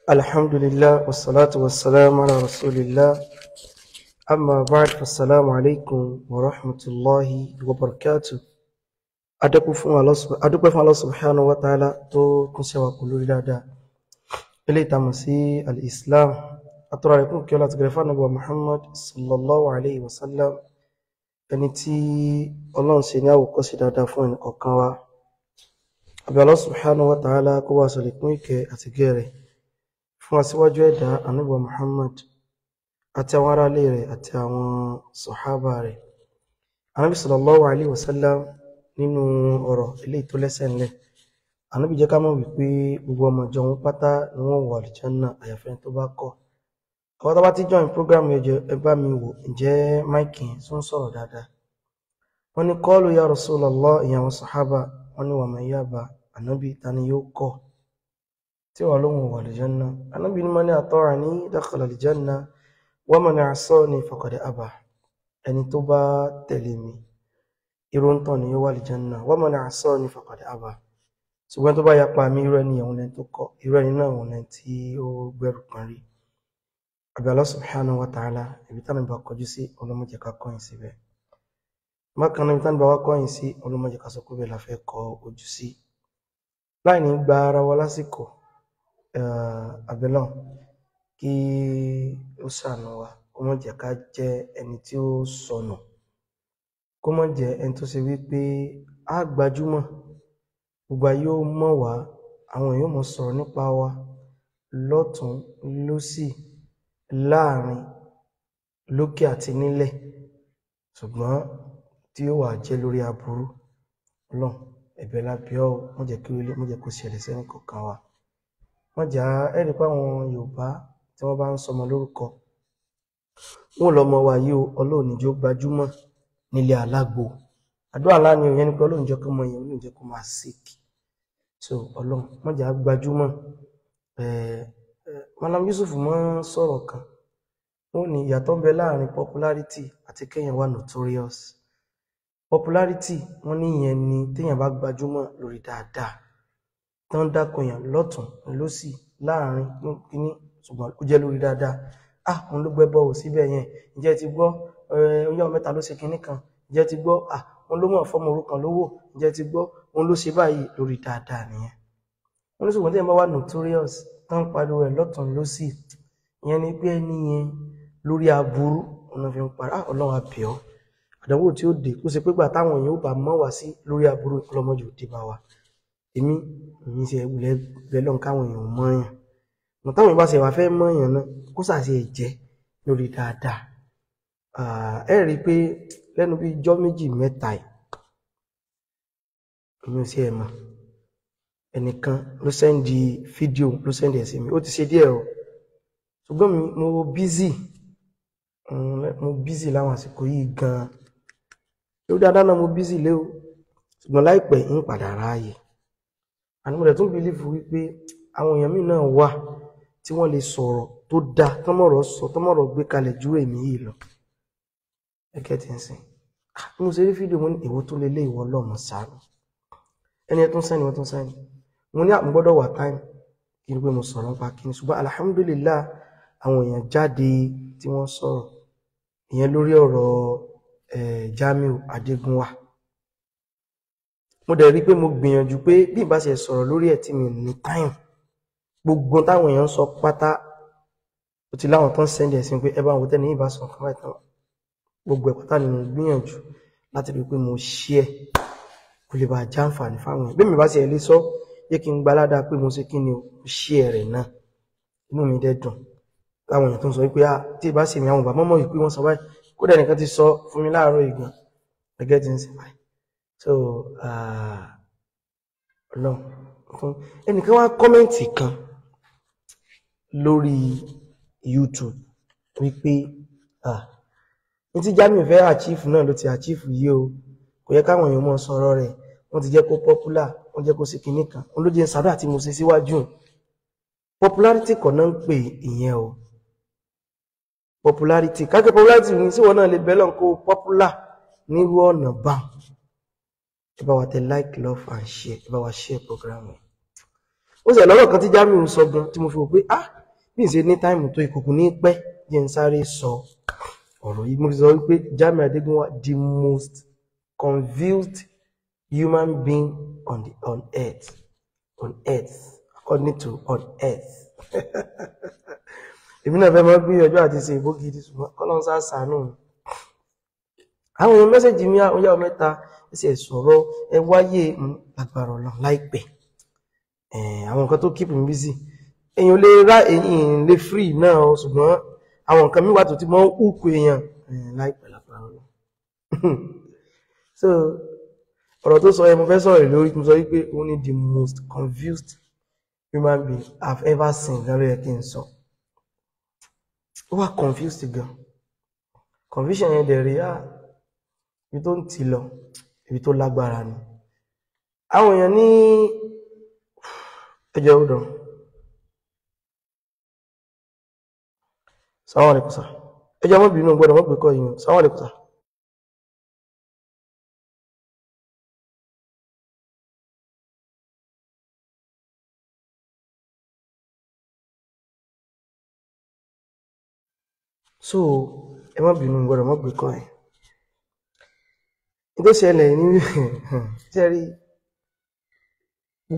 Alhamdulillah wassalatu wassalamu ala rasulillah. Amma ba'd, fassalamu alaikum wa rahmatullahi wa barakatuh. Adúpẹ́ fún Allah subhanahu wa ta'ala tó kún sí wa kú lórí dáadáa. Ilé ìtàmù sí al-Islam. Àtọ́rọ̀ àlékún kí ọlá ti gẹ̀rẹ̀ fún Ànábì wa Muhammad sallallahu alayhi wa sallam, ẹni tí Ọlọ́run ṣe ní àwòkọ́ṣe dáadáa fún ẹnì kọ̀ọ̀kan wa. Àbí Allah subhanahu wa ta'ala kó wá sọ̀lẹ̀kún ìkẹ́ àti gẹ̀rẹ̀ fún aṣíwájú ẹ̀dá Ànábì wa Muhammad àti àwọn aráalé rẹ̀ àti àwọn sọ̀hábà rẹ̀. Ànábì sallallahu alayhi wa sallam nínú ọ̀rọ̀ eléyìí tó lẹ́sẹ̀ ńlẹ̀, Ànábì jẹ́ ká mọ̀ wípé gbogbo ọmọ ìjọ wọn pátá ni wọ́n wọ àlùjánnà àyàfẹ́ tó bá kọ̀. Àwọn tó bá ti join program yẹn, jẹ́ ẹ bá mi wò ǹjẹ́ máìkì tó ń sọ̀rọ̀ dáadáa. Wọ́n ní qalu ya Rasulallah, ìyẹn àwọn sọ̀hábà, wọ́n ní wa man yaba, Ànábì ta ni yóò kọ̀ tí wà lóhùn wọ àlùjánnà? Ànábì ní man ata'ani dakhala àlùjánnà wa man asani faqad aba. Ẹni tó bá tẹ̀lé mi, irú ń tàn ní yóò wà àlùjánnà, wa man asani faqad aba. Ṣùgbọ́n tó bá yapa mi, irú ẹni òun ẹni tó kọ̀, irú ẹni náà òun ẹni tí ó gbẹrù kan rí. Àbí Allah subhanahu wa ta'ala, ibi táwọn ìbá kọjú sí, ọlọ́mọdé ká kọ̀yìn síbẹ̀. Bákan náà, ibi táwọn ìbá wá kọ̀yìn sí, ọlọ́mọdé ká sọ pé bẹ́ẹ̀ la fẹ́ kọ ojú sí. Láì ní gba ara wa lásìkò, àbẹ̀lọ́n kí ó ṣàánú wa, kó má jẹ́ ká jẹ́ ẹni tí ó sọnù, kó má jẹ́ ẹni tó ṣe wípé á gbajúmọ̀, gbogbo ayé ó mọ̀ wá, àwọn èèyàn ó mọ̀ sọ̀rọ̀ nípa wa lọ́tùn lósì, láàrin, lókè àti nílẹ̀, ṣùgbọ́n tí ó wà jẹ́ lórí aburú. Ọlọ́run, ẹ̀bẹ̀ la bẹ̀ ọ́, má jẹ́ kí ó lé, má jẹ́ kó ṣẹlẹ̀ sẹ́ni kọ̀ọ̀kan wa. Wọ́n jà á, ẹ rí pé àwọn Yorùbá tí wọ́n bá ń sọmọ lórúkọ, wọn lọmọ wa yìí o, Ọlọ́run ní jẹ́ ó gbajúmọ̀ nílé alágbo. Àdúrà ńlá ni ìyẹn ni pé Ọlọ́run jẹ́ kó mọ èèyàn, Ọlọ́run jẹ́ kó máa sick. So Ọlọ́run má jẹ́ á gbajúmọ̀. Malam Yusuf máa ń sọ̀rọ̀ kan, ó ní ìyàtọ̀ ń bẹ láàrin popularity àti kéèyàn wà notorious. Popularity, wọ́n ní ìyẹn ni téèyàn bá gbajúmọ̀ lórí dáadáa, tán dákun èèyàn lọ́tùn lósì láàrin kíní, ṣùgbọ́n ó jẹ́ lórí dáadáa. Ah, òun ló gbẹ́bọ ò síbẹ̀ yẹn, ǹjẹ́ ti gbọ́ ọyọ́ mẹ́ta ló ṣe kinní kan, ǹjẹ́ ti gbọ́, ah, òun ló mọ̀ fọ́mọ òrukàn lówó, ǹjẹ́ ti gbọ́, òun ló ṣe báyìí, lórí dáadáa nìyẹn. Wọ́n ní ṣùgbọ́n téèyàn bá wà notorious, tán pariwo ẹ̀ lọ́tùn lósì, ìyẹn ni pé ẹni yẹn lórí aburú òun náà fi ń para. Ah, Ọlọ́run á bẹ̀ ọ́, àdánwò tí ó dé kó ṣe pé gbà táwọn èèyàn ó bá mọ̀ wá sí lórí aburú, ọlọ́mọdé ò dé bá wa. Èmi ṣe wulẹ̀ bẹ́ẹ̀ lọ́n káwọn èèyàn mọ̀ yàn, mọ̀ táwọn èèyàn bá ṣe wà fẹ́ mọ̀ yàn náà, kó ṣàṣe ẹ̀jẹ̀ lórí dáadáa. Ẹ rí i pé lẹ́nu bíi ijọ́ méjì mẹ́ta yìí, èmi ò sí ẹ̀ mọ̀, ẹnìkan ló sẹ́ndì fídíò, ló sẹ́ndì ẹ̀ sí mi, ó ti ṣe díẹ̀ o, ṣùgbọ́n mi mo bízì, mo bízì láwọn àsìkò yìí gan-an. Lórí dáadáa náà mo bízì lé o, ṣùgbọ́n láìpẹ́ ń padà ráàyè. Àní mo dẹ̀ tún bìlífù wípé àwọn èèyàn míì náà wà tí wọ́n lè sọ̀rọ̀ tó dáa, tọ́mọ̀rọ̀ sọ, tọ́mọ̀rọ̀ gbé kalẹ̀ ju èmi yìí lọ. Ẹgẹ́ ti ń sìn. Mo ṣe rí fídíò, mo ní èwo tó lé lé ìwọ ọlọ́mọ sáré. Ẹni ẹ tún sẹ́ni, wọ́n tún sẹ́ni. Mo ní àmú gbọ́dọ̀ wà táìmù kí n pé mo sọ̀rọ̀ nípa kíni, ṣùgbọ́n alhamdulillah àwọn èèyàn jáde tí wọ́n sọ̀rọ̀ ìyẹn lórí ọ̀rọ̀ Jamiu Adégúnwà. Mo dẹ̀ rí pé mo gbìyànjú pé bí ìbá ṣe sọ̀rọ̀ lórí ẹ̀ tí mi ní táìmù, gbogbo táwọn èèyàn ń sọ pátá, ó ti láwọn tó ń sẹ́ndì ẹ̀sìn pé ẹ bá wọn tẹ́ni ìbá sọ nǹkan báyìí tán, gbogbo ẹ̀ pátá ni mo gbìyànjú láti rí pé mo share kó lè bá jàǹfààní fáwọn èèyàn. Bí mi bá ṣe lè sọ, jẹ́ kí n gba ládàá pé mo ṣe kí ni o, mo share rẹ̀ náà, inú mi dẹ̀ dùn. Láwọn èèyàn tó ń sọ wípé ah, tí ìbá ṣe mi àwọn bàbá mọ̀ wípé wọ́n sọ báyìí, kódà ẹnìkan ti sọ fún mi láàárọ̀ yìí gan, gẹ́gẹ́ tí ń ṣe báyìí. So Ọlọ́run fún ẹnìkan wá kọ́mẹ́ǹtì kan lórí YouTube wípé ah, ní tí Jamiu fẹ́ achieve náà ló ti achieve yìí o, kò yẹ káwọn èèyàn mọ̀ sọ̀rọ̀ rẹ̀, wọ́n ti jẹ́ kó popular, wọ́n jẹ́ kó ṣe kinní kan, òun ló jẹ́ ń sàdúrà tí mo ṣe síwájú. Popularity kọ́ náà ń pè ìyẹn o. Popularity kákẹ́ popularity ní sí wọn náà lè bẹ́lọ̀ kó popular nírú ọ̀nà bá. Ẹ bá wa tẹ like, love and share, ẹ bá wa share program yìí. Ó sì lọ́rọ̀ kan tí Jamiu sọ gan tí mo fi wò pé ah, Bí n ṣe ní táìmù tó ìkòkò ní pẹ́ jẹ́ n sáré sọ ọ̀rọ̀ yìí. Mo fi sọ wípé Jamiu Adégúnwà, the most confused human being on earth, on earth, according to on earth. Èmi náà fẹ́ máa gbìyànjú àti ṣe ìbò gidi, ṣùgbọ́n kọ́lọ́n sá ṣàánú mi. Àwọn èèyàn mẹ́sẹ̀jì mi àwọn yàwó mẹ́ta ẹsẹ̀ sọ̀rọ̀ ẹ wáyé agbára Ọlọ́run láìpẹ́. Àwọn nǹkan tó keep me busy, èèyàn lè rá èèyàn lè free náà, ṣùgbọ́n àwọn nǹkan mi wà tó ti mọ́ hùkù èèyàn láìpẹ́ lágbára Ọlọ́run. So ọ̀rọ̀ tó sọ yẹn mo fẹ́ sọ̀rọ̀ lórí. Mo sọ wípé òun ni the most confused human being I've ever seen gan ló yẹ kí n sọ. Ó wà confused gan. Confusion yẹn dẹ̀ rí á ibi tó ń ti lọ, ibi tó lágbára ni. Àwọn èèyàn ní ẹjọ́ ọdọ̀. Assalamu alaikum sir. Ẹjọ́ mọ́ bínú gbọ́dọ̀ mọ́ pé kọ́ yìí. Assalamu alaikum sir. So ẹ má bínú gbọ́dọ̀ mọ́ pé kọ́ ẹ̀. Ní tó ṣẹlẹ̀ ní ṣẹ́rí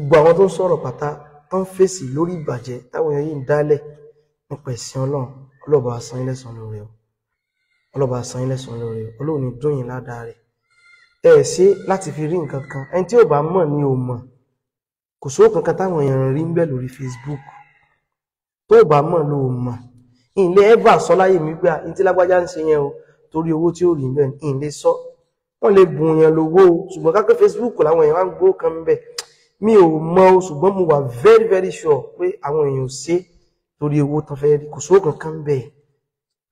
gbogbo àwọn tó ń sọ̀rọ̀ pátá tó ń fèsì lórí ìbàjẹ́ táwọn èèyàn yìí ń dálẹ̀ nípa ẹ̀sìn Ọlọ́run, ọlọ́ba san yín lẹ́san lórí o, ọlọ́ba san yín lẹ́san lórí o, Ọlọ́run ní dùn yín ládàá rẹ̀. Ẹ ṣe láti fi rí nǹkan kan, ẹni tí ò bá mọ̀ ni ò mọ̀. Kò sówó kankan táwọn èèyàn rí ń bẹ̀ lórí Facebook. Tó ò bá mọ̀ ló ò mọ̀. Ìlé ẹ́bà sọ láyé mi gbà ní tí lágbájá ń ṣe yẹn o, torí owó tí ó rí ń bẹ̀ ìlé sọ. Wọ́n lè bùn yẹn lówó o, ṣùgbọ́n kápẹ́ Facebook làwọn èèyàn wá ń gbó kan ń bẹ̀. Mi ò mọ̀ o, ṣùgbọ́n mo wà very very sure pé àwọn èèyàn ò ṣe torí owó tán fẹ́ rí. Kò sówó kankan ń bẹ̀.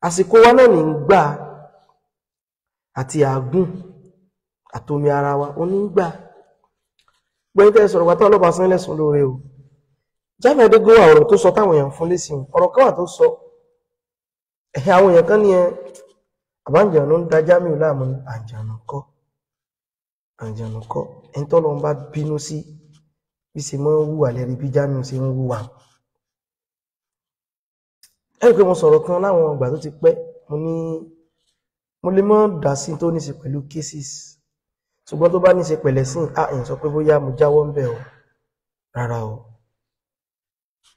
Àsìkò wa náà ní ń gbà àti àágùn àtomi ara wa ó ní ń gbà. Gbẹ́yìn tẹ́ sọ̀rọ̀ pátá ọlọ́pàá san lẹ́sùn lóore o. Jamiu Adégúnwà ọ̀rọ̀ tó sọ táwọn èèyàn fún lésì, ọ̀rọ̀ kan wà tó sọ. Ẹ̀hìn àwọn èèyàn kan ní ẹ àbáǹjànú ń da Jamiu láàmú ní àǹjànú kọ́, àǹjànú kọ́. Ẹni tọ́lọ́run bá bínú sí bí ṣe máa ń hùwà lẹ́rí bí Jamiu ṣe ń hùwà. Ẹ rí pé mo sọ̀rọ̀ kan láwọn ìgbà tó ti pẹ́, mo ní mo lè mọ́ dá sí tó ní ṣe pẹ̀lú cases, ṣùgbọ́n tó bá ní ṣe pẹ̀lẹ́ sí à ń sọ pé bóyá mo jáwọ́ ń bẹ̀ o, rárá o.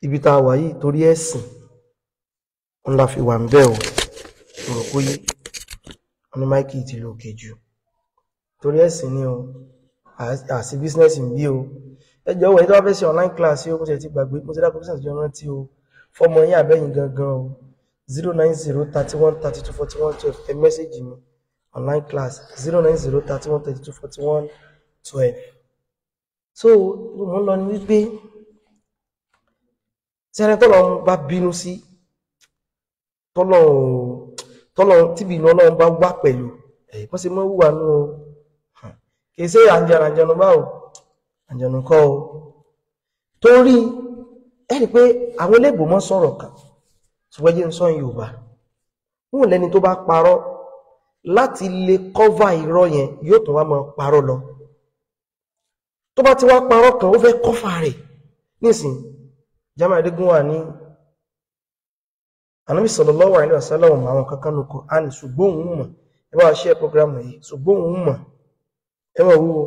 Ibi tá a wà yìí torí ẹ̀sìn ń la fi wà ń bẹ̀ o. Mo rò pé ọ̀nà máìkì ti lò òkè jù. Torí ẹ̀sìn ni o, àti business ń bí o. Ẹ jọ̀wọ́ ẹni tó bá fẹ́ ṣe online class o, mo ṣe ti gbàgbé, mo ti dákọ̀ business jọ rántí o. Fọmọ yín àbẹ́yìn gangan o, 090 31 32 41 12 ẹ mẹ́sẹ̀gì mi online class 090 31 32 41 12. So mo ń lọ ní wípé sẹ́ni tọ́lọ́run bá bínú sí, tọ́lọ́run tíbi inú Ọlọ́run bá wà pẹ̀lú ẹ̀ bọ́n ṣe mọ́ wùwà nù o. Kì í ṣe àǹjànú báwo, àǹjànú kọ́ o. Torí ẹ rí pé àwọn eléèbó mọ́ sọ̀rọ̀ kan, ṣùgbọ́n jẹ́ ń sọ Yorùbá. Wọn lẹ́ni tó bá parọ́ láti lè kọ́fà irọ́ yẹn yóò tún wá máa parọ́ lọ. Tó bá ti wá parọ́ kan, ó fẹ́ kọ́fà rẹ̀. Nísìn Jamiu Adégúnwà ní Ànábì sallallahu alaihi wasallam àwọn kankan nù Kùránì, ṣùgbọ́n òun mọ̀. Ẹ bá wa share program yìí, ṣùgbọ́n òun mọ̀. Ẹ mọ̀ wúwo.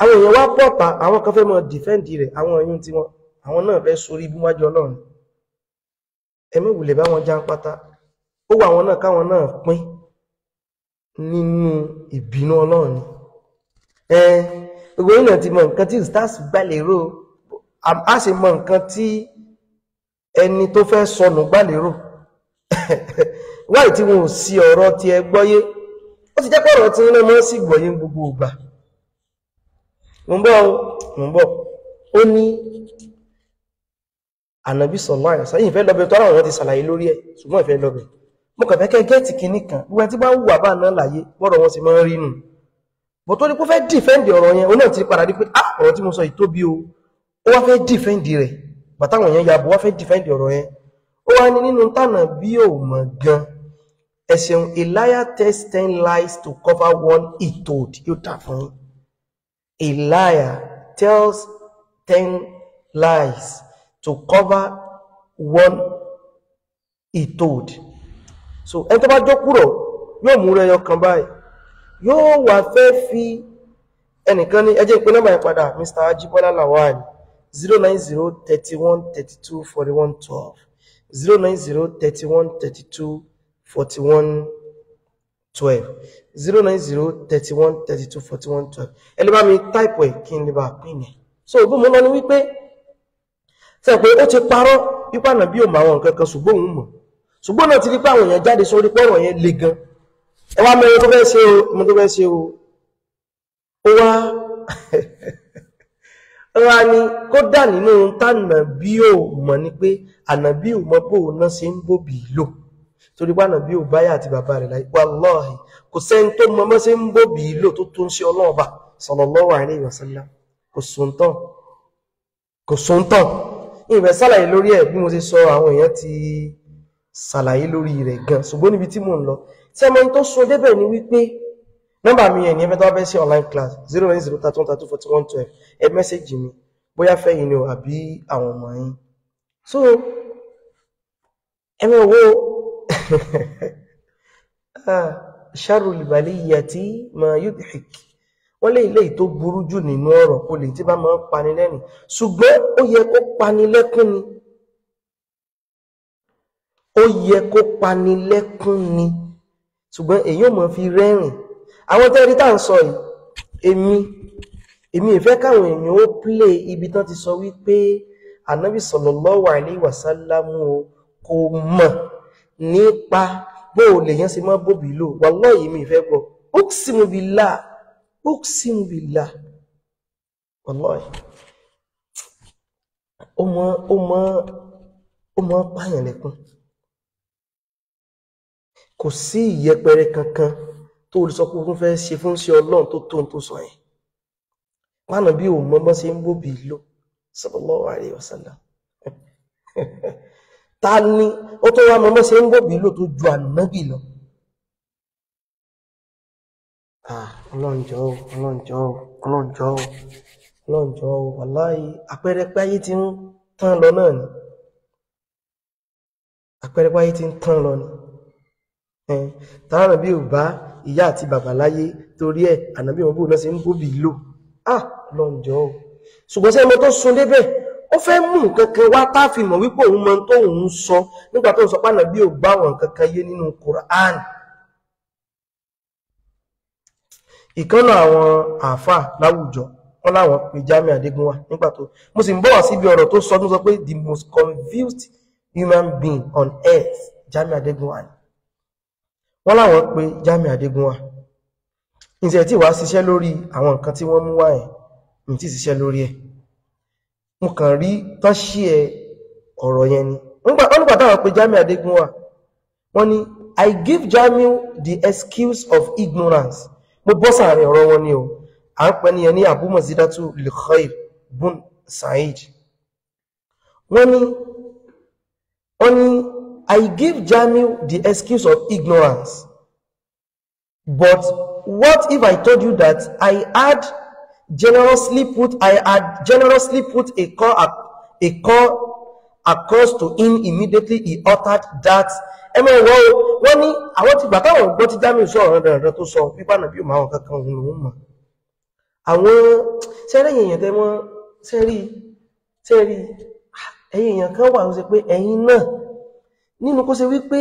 Àwọn èèyàn wá pọ̀ta, àwọn kan fẹ́ mọ dìfẹ́ǹdì rẹ̀, àwọn èèyàn tí wọn, àwọn náà fẹ́ sórí ibú wájú Ọlọ́run. Ẹ mọ̀ wùlẹ̀ bá wọn já ń pátá. Ó wà àwọn náà káwọn náà pín nínú ìbínú Ọlọ́run ni. Gbogbo yìí náà ti mọ nǹkan tí stars gbà lérò, a sì mọ nǹkan tí ẹni tó fẹ́ sọnù gbà lérò. Wáyé tí wọn ò sí ọ̀rọ̀ tí ẹ gbọ́yé, ó ti jẹ́ pé ọ̀rọ̀ tí iná mọ́ sí gbọ́yé gbogbo ìgbà. Mo ń bọ̀, mo ń bọ̀. Ó ní Ànábì sallallahu alaihi wasallam, ìfẹ́ lọ́bẹ̀ tó àwọn ọ̀rọ̀ ti ṣàlàyé lórí ẹ̀, ṣùgbọ́n ìfẹ́ lọ́bẹ̀. Mo kàn fẹ́ kẹ́ gẹ́ẹ̀tì kìíní kan, gbogbo ẹni tí bá ń hùwà bá náà láyé, bọ́rọ̀ wọn sì máa ń rí nù. Bọ̀ tó ní kó fẹ́ dìfẹ́ǹdì ọ̀rọ̀ yẹn, òun náà ti padà rí pé ah ọ̀rọ̀ tí mo sọ yìí tóbi o. Ó wá fẹ́ dìfẹ́ǹdì rẹ̀, bàtàwọn èèyàn yàbọ̀ wá fẹ́ dìfẹ́ǹdì ọ̀rọ̀ yẹn. Ó wá ní nínú tànà bí ò mọ̀ gan. Ẹ ṣeun, a liar tells 10 lies to cover one he told. Yóò dà fún yín. A liar tells 10 lies to cover one he told. So ẹni tó bá jókúrọ̀ yóò mú rẹ̀ yọkan báyìí, yóò wà fẹ́ fi ẹnìkan ní ẹjẹ́ ìpín nọ́mbà ìpadà Mr. Ajibola Lawal 090 31 32 41 12 090 31 32 41 12 090 31 32 41 12. Ẹ lè bá mi táìpù ẹ̀ kí n lè bá pín ẹ̀. So bí mo lọ ní wípé ṣe pé ó ti parọ́ pípa náà bí ò mọ àwọn nǹkan kan, ṣùgbọ́n òun mọ̀, ṣùgbọ́n náà ti rí pé àwọn èèyàn jáde sórí pọ́rọ̀ yẹn le gan. Ẹ wá mẹ́rin tó fẹ́ ṣe o, mo tó fẹ́ ṣe o, ó wá ó wá ní kódà nínú tànà bí ò mọ̀ ni pé ànàbí ò mọ bóun náà ṣe ń bòbí lò, torí pé ànàbí ò báyà àti bàbá rẹ̀ láyé. Wàláhì kò sẹ́ni tó mọ mọ́ ṣe ń bòbí lò tó tó ń ṣe ọlọ́ọ̀bà sallallahu alaihi wasallam. Kò sóńtàn, kò sóńtàn. Ìfẹ́ sàlàyé lórí ẹ̀ bí mo ṣe sọ, àwọn èèyàn ti sàlàyé lórí rẹ̀ gan, ṣùgbọ́n níbi tí mò ń lọ tí ẹmọ tó sún débẹ̀ ni wípé nọ́mbà mi ẹ̀ ní ẹfẹ́ tó bá fẹ́ sí online class 090 31 32 41 12. Ẹ mẹ́sẹ̀jì mi bóyá fẹ́ yìí ni o àbí àwọn ọmọ yín. So ẹ mọ̀ wo sharrul baliyyati ma yudhik, wọ́n lé ilé tó burú jù nínú ọ̀rọ̀ olè tí bá máa ń pani lẹ́rìn, ṣùgbọ́n ó yẹ kó pani lẹ́kún ni, ó yẹ kó pani lẹ́kún ni, ṣùgbọ́n èyí ò mọ̀ fi rẹ́rìn. Àwọn tẹ́rí tá ń sọ yìí, èmi ìfẹ́ káwọn èèyàn ó play ibi tán ti sọ wípé ànábì sallallahu alaihi wasallam kò mọ̀ nípa bó o lè yẹn ṣe mọ́ bóbi lò. Wallahi mi ìfẹ́ gbọ́, uqsimu billah, uqsimu billah, wallahi ó mọ́ pààyàn lẹ́kún. Kò sí ìyẹpẹrẹ kankan tó lè sọ pé ó fẹ́ ṣe fún sí Ọlọ́run tó tó ń tó sọ yẹn. Pánà bí òun mọ́mọ́ ṣe ń bóbi lò sallallahu alaihi wasallam. Ta ni ó tó wá mọ́mọ́ ṣe ń bóbi lò tó ju ànábì lọ? Ọlọ́run jọ̀ọ́, Ọlọ́run jọ̀ọ́, Ọlọ́run jọ̀ọ́, Ọlọ́run jọ̀ọ́. Wàláhì àpẹẹrẹ pé ayé ti ń tán lọ náà ni, àpẹẹrẹ pé ayé ti ń tán lọ ni. Tààrà bí ò bá ìyá àti bàbá láyé torí ẹ̀ ànàbí wọn bóun náà ṣe ń bóbi lò. Ọlọ́run jọ̀ọ́. Ṣùgbọ́n sẹ́ni tó sun débẹ̀, ó fẹ́ mú nǹkan kan wá tá fi mọ̀ wípé òun mọ tó òun sọ nígbà tó ń sọ pé ànàbí ò bá wọn nǹkan kan yé nínú Qur'an. Ìkànnà àwọn àáfàá láwùjọ wọn láwọn pe Jamiu Adégúnwà nígbà tó mo sì ń bọ̀ wá síbi ọ̀rọ̀ tó sọ tó sọ pé the most confused human being on earth Jamiu Adégúnwà ni. Wọ́n láwọn pé Jamiu Adégúnwà ìṣẹ́ tí wàá ṣiṣẹ́ lórí àwọn nǹkan tí wọ́n mú wá ẹ̀ ní tí ṣiṣẹ́ lórí ẹ̀, mo kàn rí tán ṣí ẹ ọ̀rọ̀ yẹn ni. Wọ́n nígbà táwọn pé Jamiu Adégúnwà, wọ́n ní I give Jamiu the excuse of ignorance. Mo bọ́ sàárín ọ̀rọ̀ wọn ni o, à ń pẹ́ ní ẹni Abu Mazidatu Lil-Khair bun Said. Wọ́n ní I give Jamiu the excuse of ignorance, but what if I told you that I had generously put a call across to him immediately he uttered that. Ẹ mọ̀ wọ́n wọ́n ní àwọn ti gbà táwọn gbọ́ tí Jamiu sọ ọ̀rọ̀ dandan tó sọ pípa nàbí òun àwọn kankan òun lòún mọ̀. Àwọn sẹ́rẹ̀ èèyàn tẹ́ mọ́ sẹ́rí ẹ̀yìn èèyàn kan wà ó ṣe pé ẹ̀yin náà nínú kó ṣe wípé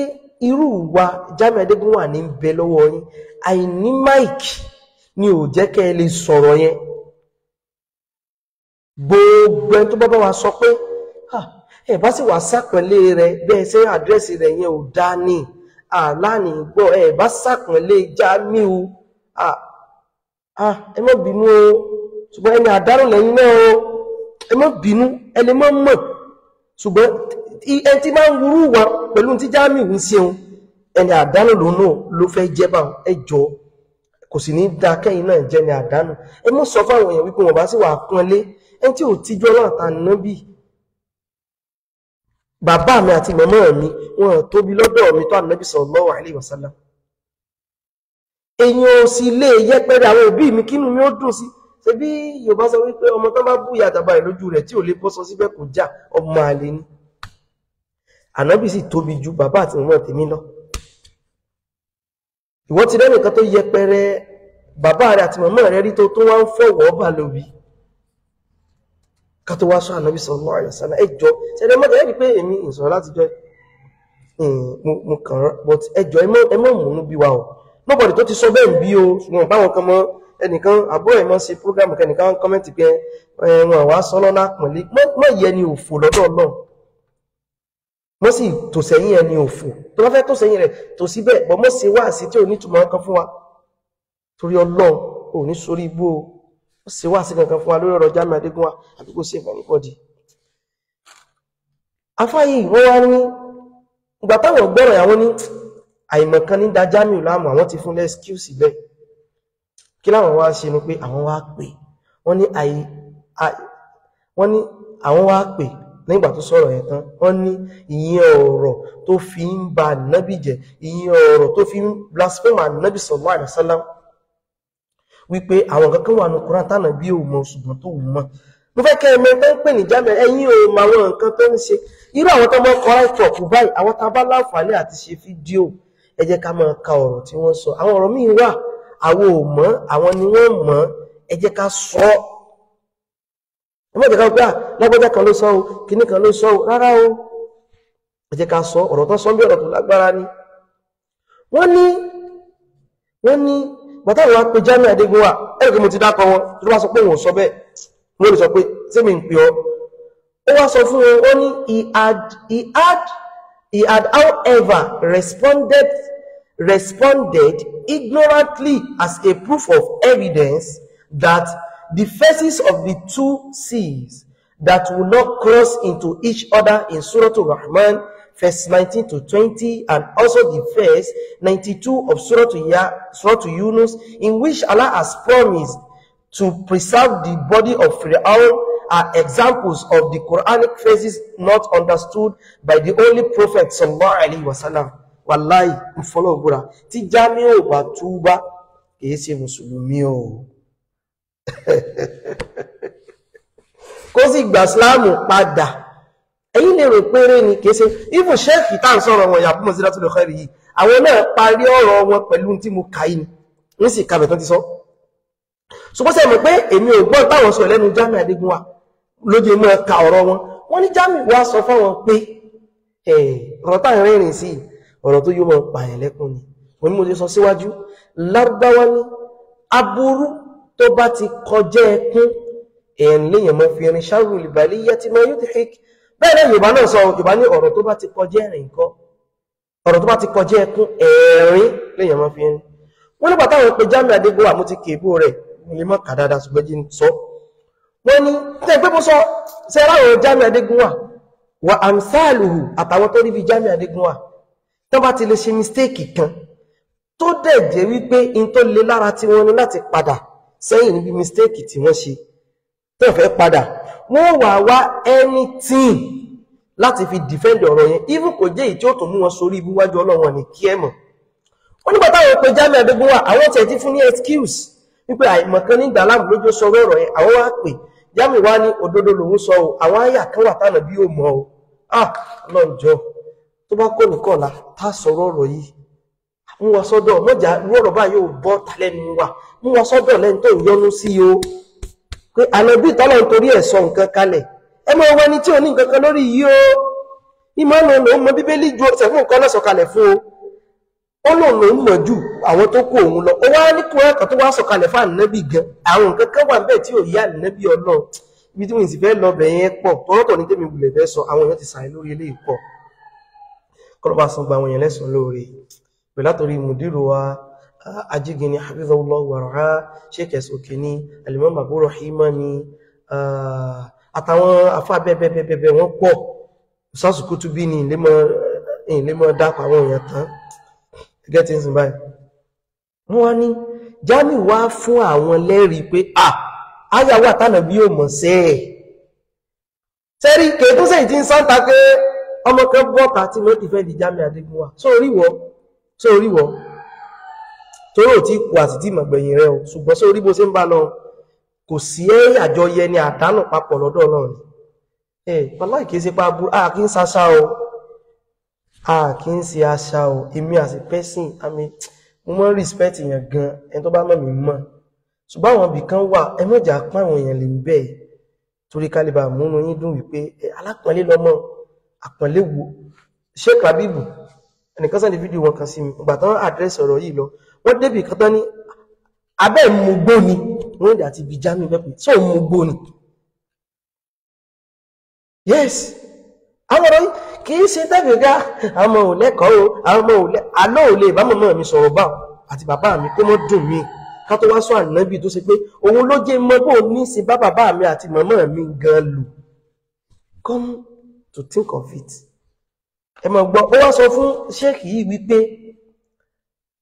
irú wa Jamiu Adégúnwà ní bẹ lọ́wọ́ yín, àìní máìkì ni ò jẹ́ kẹ́ ẹ lè sọ̀rọ̀ yẹn. Gbogbo ẹni tó bá bá wa sọ pé ẹ bá sì wà sàpọ̀nlé rẹ bẹ́ẹ̀ ṣe àdírẹ́sì rẹ̀ yẹn ò dá ní àláàní gbọ́, ẹ bá sàpọ̀nlé Jamiu, ẹ má bínú o, ṣùgbọ́n ẹni àdárò lẹ́yìn náà o, ẹ má bínú, ẹ lè má mọ̀, ṣùgbọ́n ẹni tí máa ń wúrú wa pẹ̀lú tí Jamiu ń ṣeun ẹni àdánù lónà ló fẹ́ jẹ́ bá ẹ jọ, kò sì ní dá kẹ́yìn náà jẹ́ ni àdánù. Ẹ mọ́ sọ fáwọn èèyàn wípé wọ́n bá sì wà pọ́nlé ẹni tí ò tíjú Ọlọ́run àtànábì. Bàbá mi àti màmá mi wọn tóbi lọ́dọ̀ mi tó ànábì sallallahu alaihi wasallam. Èèyàn ò sì lè yẹpẹrẹ àwọn òbí mi kínú mi ó dùn sí. Ṣe bí Yorùbá sọ wípé ọmọ tán bá bú ìyá àtàbà rẹ̀ lójú rẹ̀ tí ò lè bọ́ sọ síbẹ̀ kò já, ọmọ àlè ni. Ànábì sì tóbi ju bàbá àti màmá tèmi lọ. Ìwọ ti rẹ́nìkan tó yẹpẹrẹ bàbá rẹ̀ àti màmá rẹ̀ rí tó tó wá ń fọ̀wọ́ bà lóbi. Ká tó wá sọ Ànábì sallallahu alaihi wasallam. Ẹjọ́ ṣẹlẹ̀ mọ́tò ẹ́ rí pé èmi ìsọ̀rọ̀ láti jọ mo kàn rán, but ẹjọ́ ẹ mọ́ múnú bí wa o. Nobody tó ti sọ bẹ́ẹ̀ ń bí o, ṣùgbọ́n báwọn kan mọ́ ẹnìkan àbúrò ẹ̀ mọ́ sí program kẹnìkan kọ́mẹ́ntì pé wọn wá sọ lọ́nà àpọ̀nlé. Mọ́ yẹ ni òfò lọ́dọ̀ Ọlọ́run, mọ́ sì tò sẹ́yìn ẹni òfò. Tó bá fẹ́ tò sẹ́yìn rẹ̀ tò síbẹ̀, bọ́ mọ́ sí wá sí tí ò ní túmọ̀ kan fún wa. Torí Ọlọ́run ò ní sórí ibú o. Ó sì wá sí kankan fún wa lórí ọ̀rọ̀ Jamiu Adégúnwà àbí kò sí ẹ̀fà nípọ̀dì. Afáyì wọ́n wá ní ìgbà táwọn gbọ́rọ̀ àwọn ní àìmọ̀kan ní da Jamiu láàmú, àwọn ti fún lẹ́skíùsì bẹ́ẹ̀. Kí láwọn wá ṣe ni pé àwọn wá pè wọ́n ní wọ́n ní àwọn wá pè nígbà tó sọ̀rọ̀ yẹn tán. Wọ́n ní ìyẹn ọ̀rọ̀ tó fi ń ba ànábì jẹ́, ìyẹn ọ̀rọ̀ tó fi ń blaspheme ànábì sallallahu alaihi wasallam, wípé àwọn kankan wà ní Kùránì tánà bí ò mọ̀ ṣùgbọ́n tó wù mọ́. Mo fẹ́ kẹ́ ẹmẹ tó ń pè ní Jamiu, ẹ̀yin ò mọ àwọn nǹkan tó ń ṣe. Irú àwọn tó mọ́ kọ́ láìpọ̀ báyìí, àwọn tá a bá láǹfààní àti ṣe fídíò, ẹ jẹ́ ká máa ka ọ̀rọ̀ tí wọ́n sọ. Àwọn ọ̀rọ̀ míì wà àwọn ò mọ̀, àwọn ni wọ́n mọ̀, ẹ jẹ́ ká sọ. Ẹ má jẹ́ ká gbà lágbájá kan ló sọ o, kíní kan ló sọ o, rárá o. Ẹ jẹ́ ká sọ ọ̀rọ̀ tó sọ bí ọ̀rọ̀ tó lágbára ni. Wọ́n ní bàtà wọn pe Jamiu Adégúnwà, ẹ̀rọ kí mo ti dákọ wọn, tó bá sọ pé òun sọ bẹ́ẹ̀, wọ́n lè sọ pé ṣé mi ń pè ọ́. Ó wá sọ fún wọn, ó ní he had however responded ignorantly as a proof of evidence that the faces of the two seas that will not cross into each other in Surah Al-Rahman, verse 19 to 20, and also the verse 92 of Surah Yunus, in which Allah has promised to preserve the body of Fir'aun, are examples of the Quranic phrases not understood by the only Prophet sallallahu alaihi wasallam. Wallahi, n follow bura. Tí Jamiu bá túbá, kìí ṣe Mùsùlùmí o. Kó sì gbà Ìsìlámù padà. Ẹ̀yin lè rò péré ni kìí ṣe. Even Sheikh tá ń sọ̀rọ̀ wọn Yaqub Maziratul Khair yìí, àwọn náà parí ọ̀rọ̀ wọn pẹ̀lú tí mo kà yìí ni. Wọ́n sì kàbẹ̀ tán ti sọ. Ṣùgbọ́n ṣé mọ̀ pé èmi ò gbọ́ táwọn sọ lẹ́nu Jamiu Adégúnwà lójú mọ́ ka ọ̀rọ̀ wọn. Wọ́n ní Jamiu wá sọ fáwọn pé ọ̀rọ̀ táwọn rìnrìn sí ọ̀rọ̀ tó yóò mọ̀ pààyàn lẹ́kùn ni. Wọ́n ní mo ti sọ síwájú, Lárúbáwá ní aburú tó bá ti kọjá ẹkún ẹ̀yìn léèyàn mọ́ fi irin sharrul baliyyati ma yudhik. Bẹ́ẹ̀ náà Yorùbá náà sọ, Yorùbá ní ọ̀rọ̀ tó bá ti kọjá ẹ̀rìn ńkọ́, ọ̀rọ̀ tó bá ti kọjá ẹkún ẹ̀rín léèyàn mọ́ fi irin. Wọ́n nígbà táwọn pe Jamiu Adégúnwà, mo ti kèébó rẹ̀, mo lè mọ́ kà dáadáa ṣùgbọ́n jí ń sọ. Wọ́n ní tẹ́ pé mo sọ ṣe ráwọn Jamiu Adégúnwà wà amsaluhu àtàwọn tó rí bí Jamiu Adégúnwà tó bá ti lè ṣe mistake kan tó dẹ̀ jẹ́ wípé in tó le lára tí wọ́n ní láti padà sẹ́yìn níbi mistake tí wọ́n ṣe tó fẹ́ padà, wọ́n wà wá anything láti fi defend ọ̀rọ̀ yẹn, even kò jẹ́ èyí tí ó tó mú wọn sórí ibú wájú Ọlọ́run ní kí ẹ mọ̀. Wọ́n nígbà táwọn pe Jamiu Adégúnwà, àwọn tẹ̀ tí fún ní excuse wípé àìmọ̀kan nígbà láàmú lójú sọ̀rọ̀ ọ̀rọ̀ yẹn. Àwọn wá pè Jamiu wá ní òdodo lòun sọ o, àwọn àyà kan wà tánà bí ó mọ̀ o. Ah, Ọlọ́run jọ̀ọ́, tó bá kó nìkọ̀ọ̀la tá sọ̀rọ̀ ọ̀rọ̀ yìí, mú wa sọ́dọ̀ mọ́jà irú ọ̀rọ̀ báyìí ò bọ́ talẹ́nu wa, mú wa sọ́dọ̀ lẹ́ni tó ń yọnu sí o, pé ànábì tọ́lọ̀ nítorí ẹ̀ sọ nǹkan kalẹ̀, ẹ mọ ẹni tí ò ní nǹkan kan lórí yìí o, ìmọ̀ lòun lòun mọ Bíbélì ju ọ̀sẹ̀ fún nǹkan lọ́sọ̀ kalẹ̀ fún o, ó lòun lòun mọ̀ ju àwọn tó kó òun lọ, ó wá ní kúrẹ́ kan tó wá sọ̀kalẹ̀ fún ànábì gan, àwọn nǹkan kan wà bẹ́ẹ̀ tí ò yá ànábì Ọlọ́run. Ibi tí mo sì fẹ́ lọ bẹ̀ yẹn pọ̀, tọ́lọ́tọ̀ ní tèmi wulẹ̀ fẹ́ sọ, àwọn èèyàn ti sàrẹ́ lórí eléyìí pọ̀, kọ́lọ́ba san gba àwọn èèyàn lẹ́sàn-án lóore. Pẹ̀lú látòrí mùdírù wa Ajígini hafizahullahu wa ra'ah, Sheikh Ẹ̀sùnkè ní Al-Imam Abu Rahima ní àtàwọn afá bẹ́ẹ̀bẹ́ẹ̀bẹ́ẹ̀ wọ́n pọ̀, Ustaz Kutubi ní ìlémọ̀ dápọ̀ àwọn èèyàn tán gẹ́gẹ́ tí ń sìn báyìí. Wọ́n wá ní Jamiu wá fún àwọn lẹ́rìí pé à áyà wà tánà bí yóò mọ̀ sí ẹ̀ sẹ́rí kèétún sẹ́yìn tí ń sáńtà pé ọmọ kan bọ́ta tí wọ́n ti fẹ́ di Jamiu Adégúnwà. Sórí wọ́ torí ò tí kú àti tí ìmọ̀gbẹ̀yìn rẹ o, ṣùgbọ́n sórí bó ṣe ń bá lọ kò sí àjọyẹ ni àdánù papọ̀ lọ́dọ̀ Ọlọ́run. Ẹ̀ wàláhì kìí ṣe pa aburú, a kì í ṣaṣá o, A kì í ṣe àṣà o. Èmi as a person, àmì mo máa ń respect èèyàn gan, ẹni tó bá mọ̀ mí mọ̀. Ṣùgbọ́n àwọn ibì kan wà, ẹ mọ̀jà pọ́n àwọn èèyàn lè ń bẹ̀ torí kálíbà múnú yín dùn wípé alápọ̀nlé lọ́mọ àpọ̀nlé wo. Sheikh Habibu, ẹnìkan sẹ́ni fídíò wọn kan sí mi ìgbà tán àdírẹ́sì ọ̀rọ̀ yìí lọ, wọ́n débì kan tán ní abẹ́ mugbó ni wọ́n dẹ̀ àti ibi Jamiu bẹ́ẹ̀ pé sọ mugbó ni. Yes, àwọn ọ̀rọ̀ yìí kì í ṣe tẹ́fẹ̀gá àwọn ọmọ ò lẹ́kọ̀ọ́ o, àwọn ọmọ ò lẹ́ àlọ́ ò lè bá mọ̀mọ́ mi sọ̀rọ̀ bá àti bàbá mi kó mọ́ dùn mí ká tó wá sọ ànábì tó ṣe pé òun ló jẹ́ mọ́ bó ní ṣe bá bàbá mi àti màmá mi gan lò. Come to think of it, ẹ máa gbọ́, ó wá sọ fún ṣéèkì yìí wípé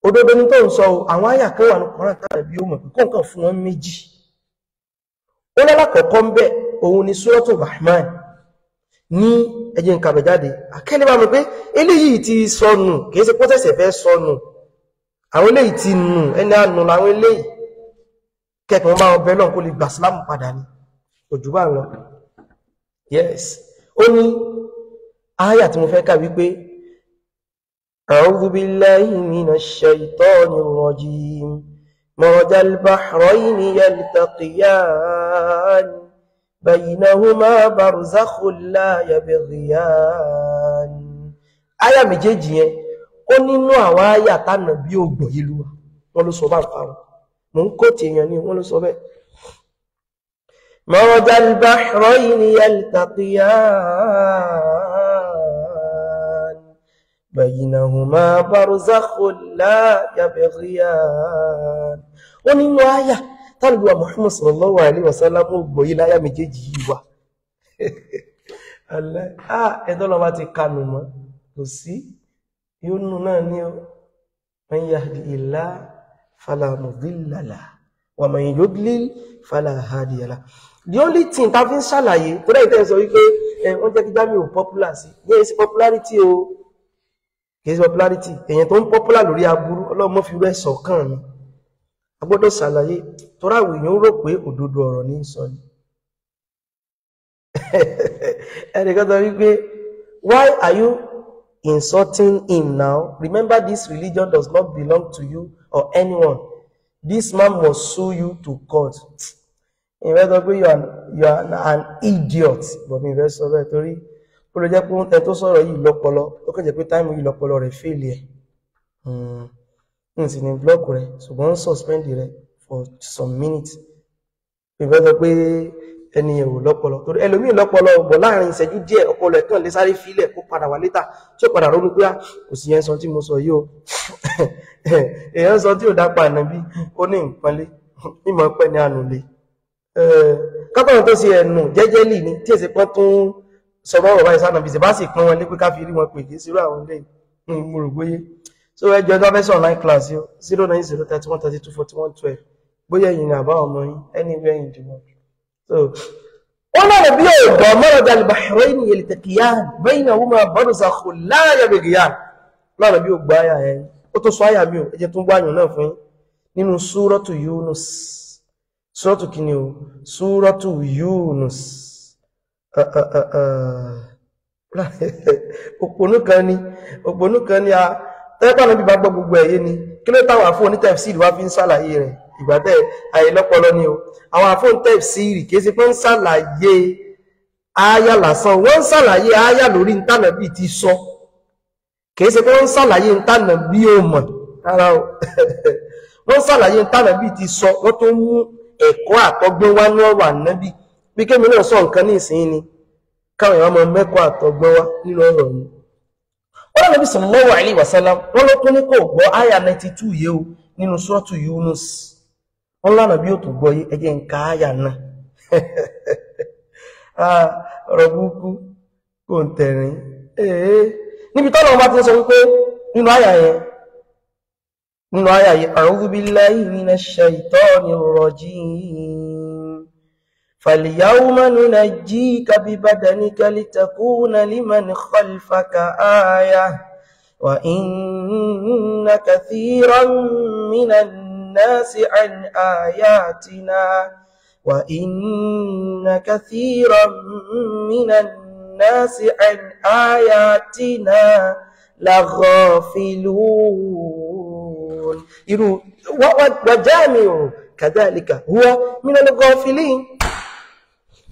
òdodo ní tó ń sọ o, àwọn àyà kan wà ní Kùránì tàbí bí ó mọ̀ pé kó nǹkan fún wọn méjì. Ó lọ́lákọ̀ọ́kọ́ ń bẹ̀ òun ni Suratu Rahman ní ẹjẹ́ ń kàbẹ̀ jáde akẹ́lẹ́ bá mọ̀ pé eléyìí ti sọnù, kìí ṣe pọ́sẹ̀sẹ̀ fẹ́ sọnù, àwọn eléyìí ti nù, ẹni ànù làwọn eléyìí kẹ́kọ̀ọ́ bá wọn bẹ́ lọ́n kó lè gbà sílámù padà ní òjú bá lọ. Yes, ó ní áyà tí mo fẹ́ kà wípé A'udhu billahi minash shaitanir rajim marajal bahrayni yaltaqiyan baynahuma barzakhun la yabghiyan. Áyà méjèèjì yẹn ó nínú àwọn áyà tánà bí ògbò ìlú wa, wọ́n ló sọ bá ń parun mò ń kó tèèyàn ní wọ́n ló sọ bẹ́ẹ̀. Marajal bahrayni yaltaqiyan baynahuma barzakhun la yabghiyan. Ó nínú áyà tálùbíwà Muhammad sallallahu alaihi wasallam gbọ́ yí láyá méjèèjì yìí wà. Ẹ̀tọ́ lọ bá ti kanù mọ́ kò sí yóò nù náà ní ọ. Man yahdihillah fala mudilla lahu wa man yudlil fala hadiya lahu. The only thing ta fi ń ṣàlàyé tó dẹ́ ìtẹ́ sọ wípé wọ́n jẹ́ kí Jamiu popular sí, yẹ́ sí popularity o, kìí sí popularity. Èyàn tó ń popular lórí aburú ọlọ́mọ fi rẹ̀ sọ̀kan mi. A gbọ́dọ̀ ṣàlàyé tọ́rọ àwọn èèyàn rò pé òdodo ọ̀rọ̀ ní sọ ni. Ẹnìkan sọ wípé why are you insulting him now? Remember, this religion does not belong to you or anyone. This man must sue you to court. Ìfẹ́ sọ pé you are an idiot, but mi ìfẹ́ sọ bẹ́ẹ̀ torí ó lè jẹ́ pé ẹ tó sọ̀rọ̀ yìí lọ́pọlọ, ó kàn jẹ́ pé táìmù yìí lọ́pọlọ rẹ̀ fèlì ẹ̀. N sì ní block rẹ̀, ṣùgbọ́n ń suspend rẹ̀ for some minutes. Ìfẹ́ sọ pé ẹni ẹ̀ ò lọ́pọlọ torí ẹlòmíì lọ́pọlọ bọ̀ láàrin ìṣẹ́jú díẹ̀ ọpọlọ ẹ̀ kàn lè sáré filẹ̀ kó padà wá létà tí ó padà ronú pé kò sí yẹn sọ tí mo sọ yìí o. Èèyàn sọ tí ò dápa ànábì ó ní nǹkan lé mímọ̀ pẹ́ ní àánú lé kápẹ́rún tó ṣe ẹ̀nù jẹ́jẹ́lì ni tí èsì pọ́n tún sọ bá bàbá ìsànà bí bá sì pọ́n wọn lé pé ká fi rí wọn pè kí sírú àwọn ilé mo rò bóyé. So ẹjọ́ tó fẹ́ sọ online class yóò 090 31 32 41 12 bóyá ẹ̀yin ni àbá ọmọ yín anywhere in the world. So ó lọ́rọ̀ bí ọ̀dọ̀ maraja al-bahrayni yaltaqiyan baynahuma barzakhun la yabghiyan. Lọ́rọ̀ bí ó gbọ́ àyà ẹ̀ ó tó sọ àyà mi ò ẹjẹ́ tó ń gbáyàn náà fún yín nínú súrọ́tù Yunus. Súrọ́tù kí ni o? Súrọ́tù Yunus. Òpònú kan ni a tẹ́pà náà bí bá gbọ́ gbogbo ẹ̀yé ni kí ló táwọn àfóò ní tẹ̀fsíìrì wá fi ń ṣàlàyé rẹ̀ ìgbàtẹ́ àyè lọ́pọlọ ni o. Àwọn àfóò ní tẹ̀fsíìrì kìí ṣe pé ń ṣàlàyé ááyà lásán, wọ́n ń ṣàlàyé ááyà lórí ntànà bíi ti sọ, kìí ṣe pé wọ́n ń ṣàlàyé ntànà bí ó mọ̀ rárá o. Wọ́n ń ṣàlàyé ntànà bíi ti sọ, wọ́n tó mú ẹ̀kọ́ àtọgbọ́n wá ní ọ̀rọ̀ ànábì. Bí kémi náà sọ nǹkan ní ìsìn ni káwọn èèyàn máa mẹ́kọ̀ọ́ àtọgbọ́n wá nínú ọ̀rọ̀ mi. Wọ́n Nábì sallallahu alaihi wasallam wọ́n ló tún ní kò gbọ́ àyà 92 yìí o nínú suratu Yunus. Wọ́n lánàá bí ó tó gbọ́ yé ẹjẹ́ ń ka àyà náà. Ọ̀rọ̀ burúkú kò ń tẹ̀rín. Níbi tọ́lọ̀ wọn bá ti ń sọ wípé nínú àyà yẹn, nínú àyà yẹn, a'udhu billahi minash shaitanir rajim. فاليوم ننجيك ببدنك لتكون لمن خلفك آية وإن كثيرا من الناس عن آياتنا وإن كثيرا من الناس عن آياتنا laghafilun. Irú wa Jami'u kadhalika huwa minal ghafilin.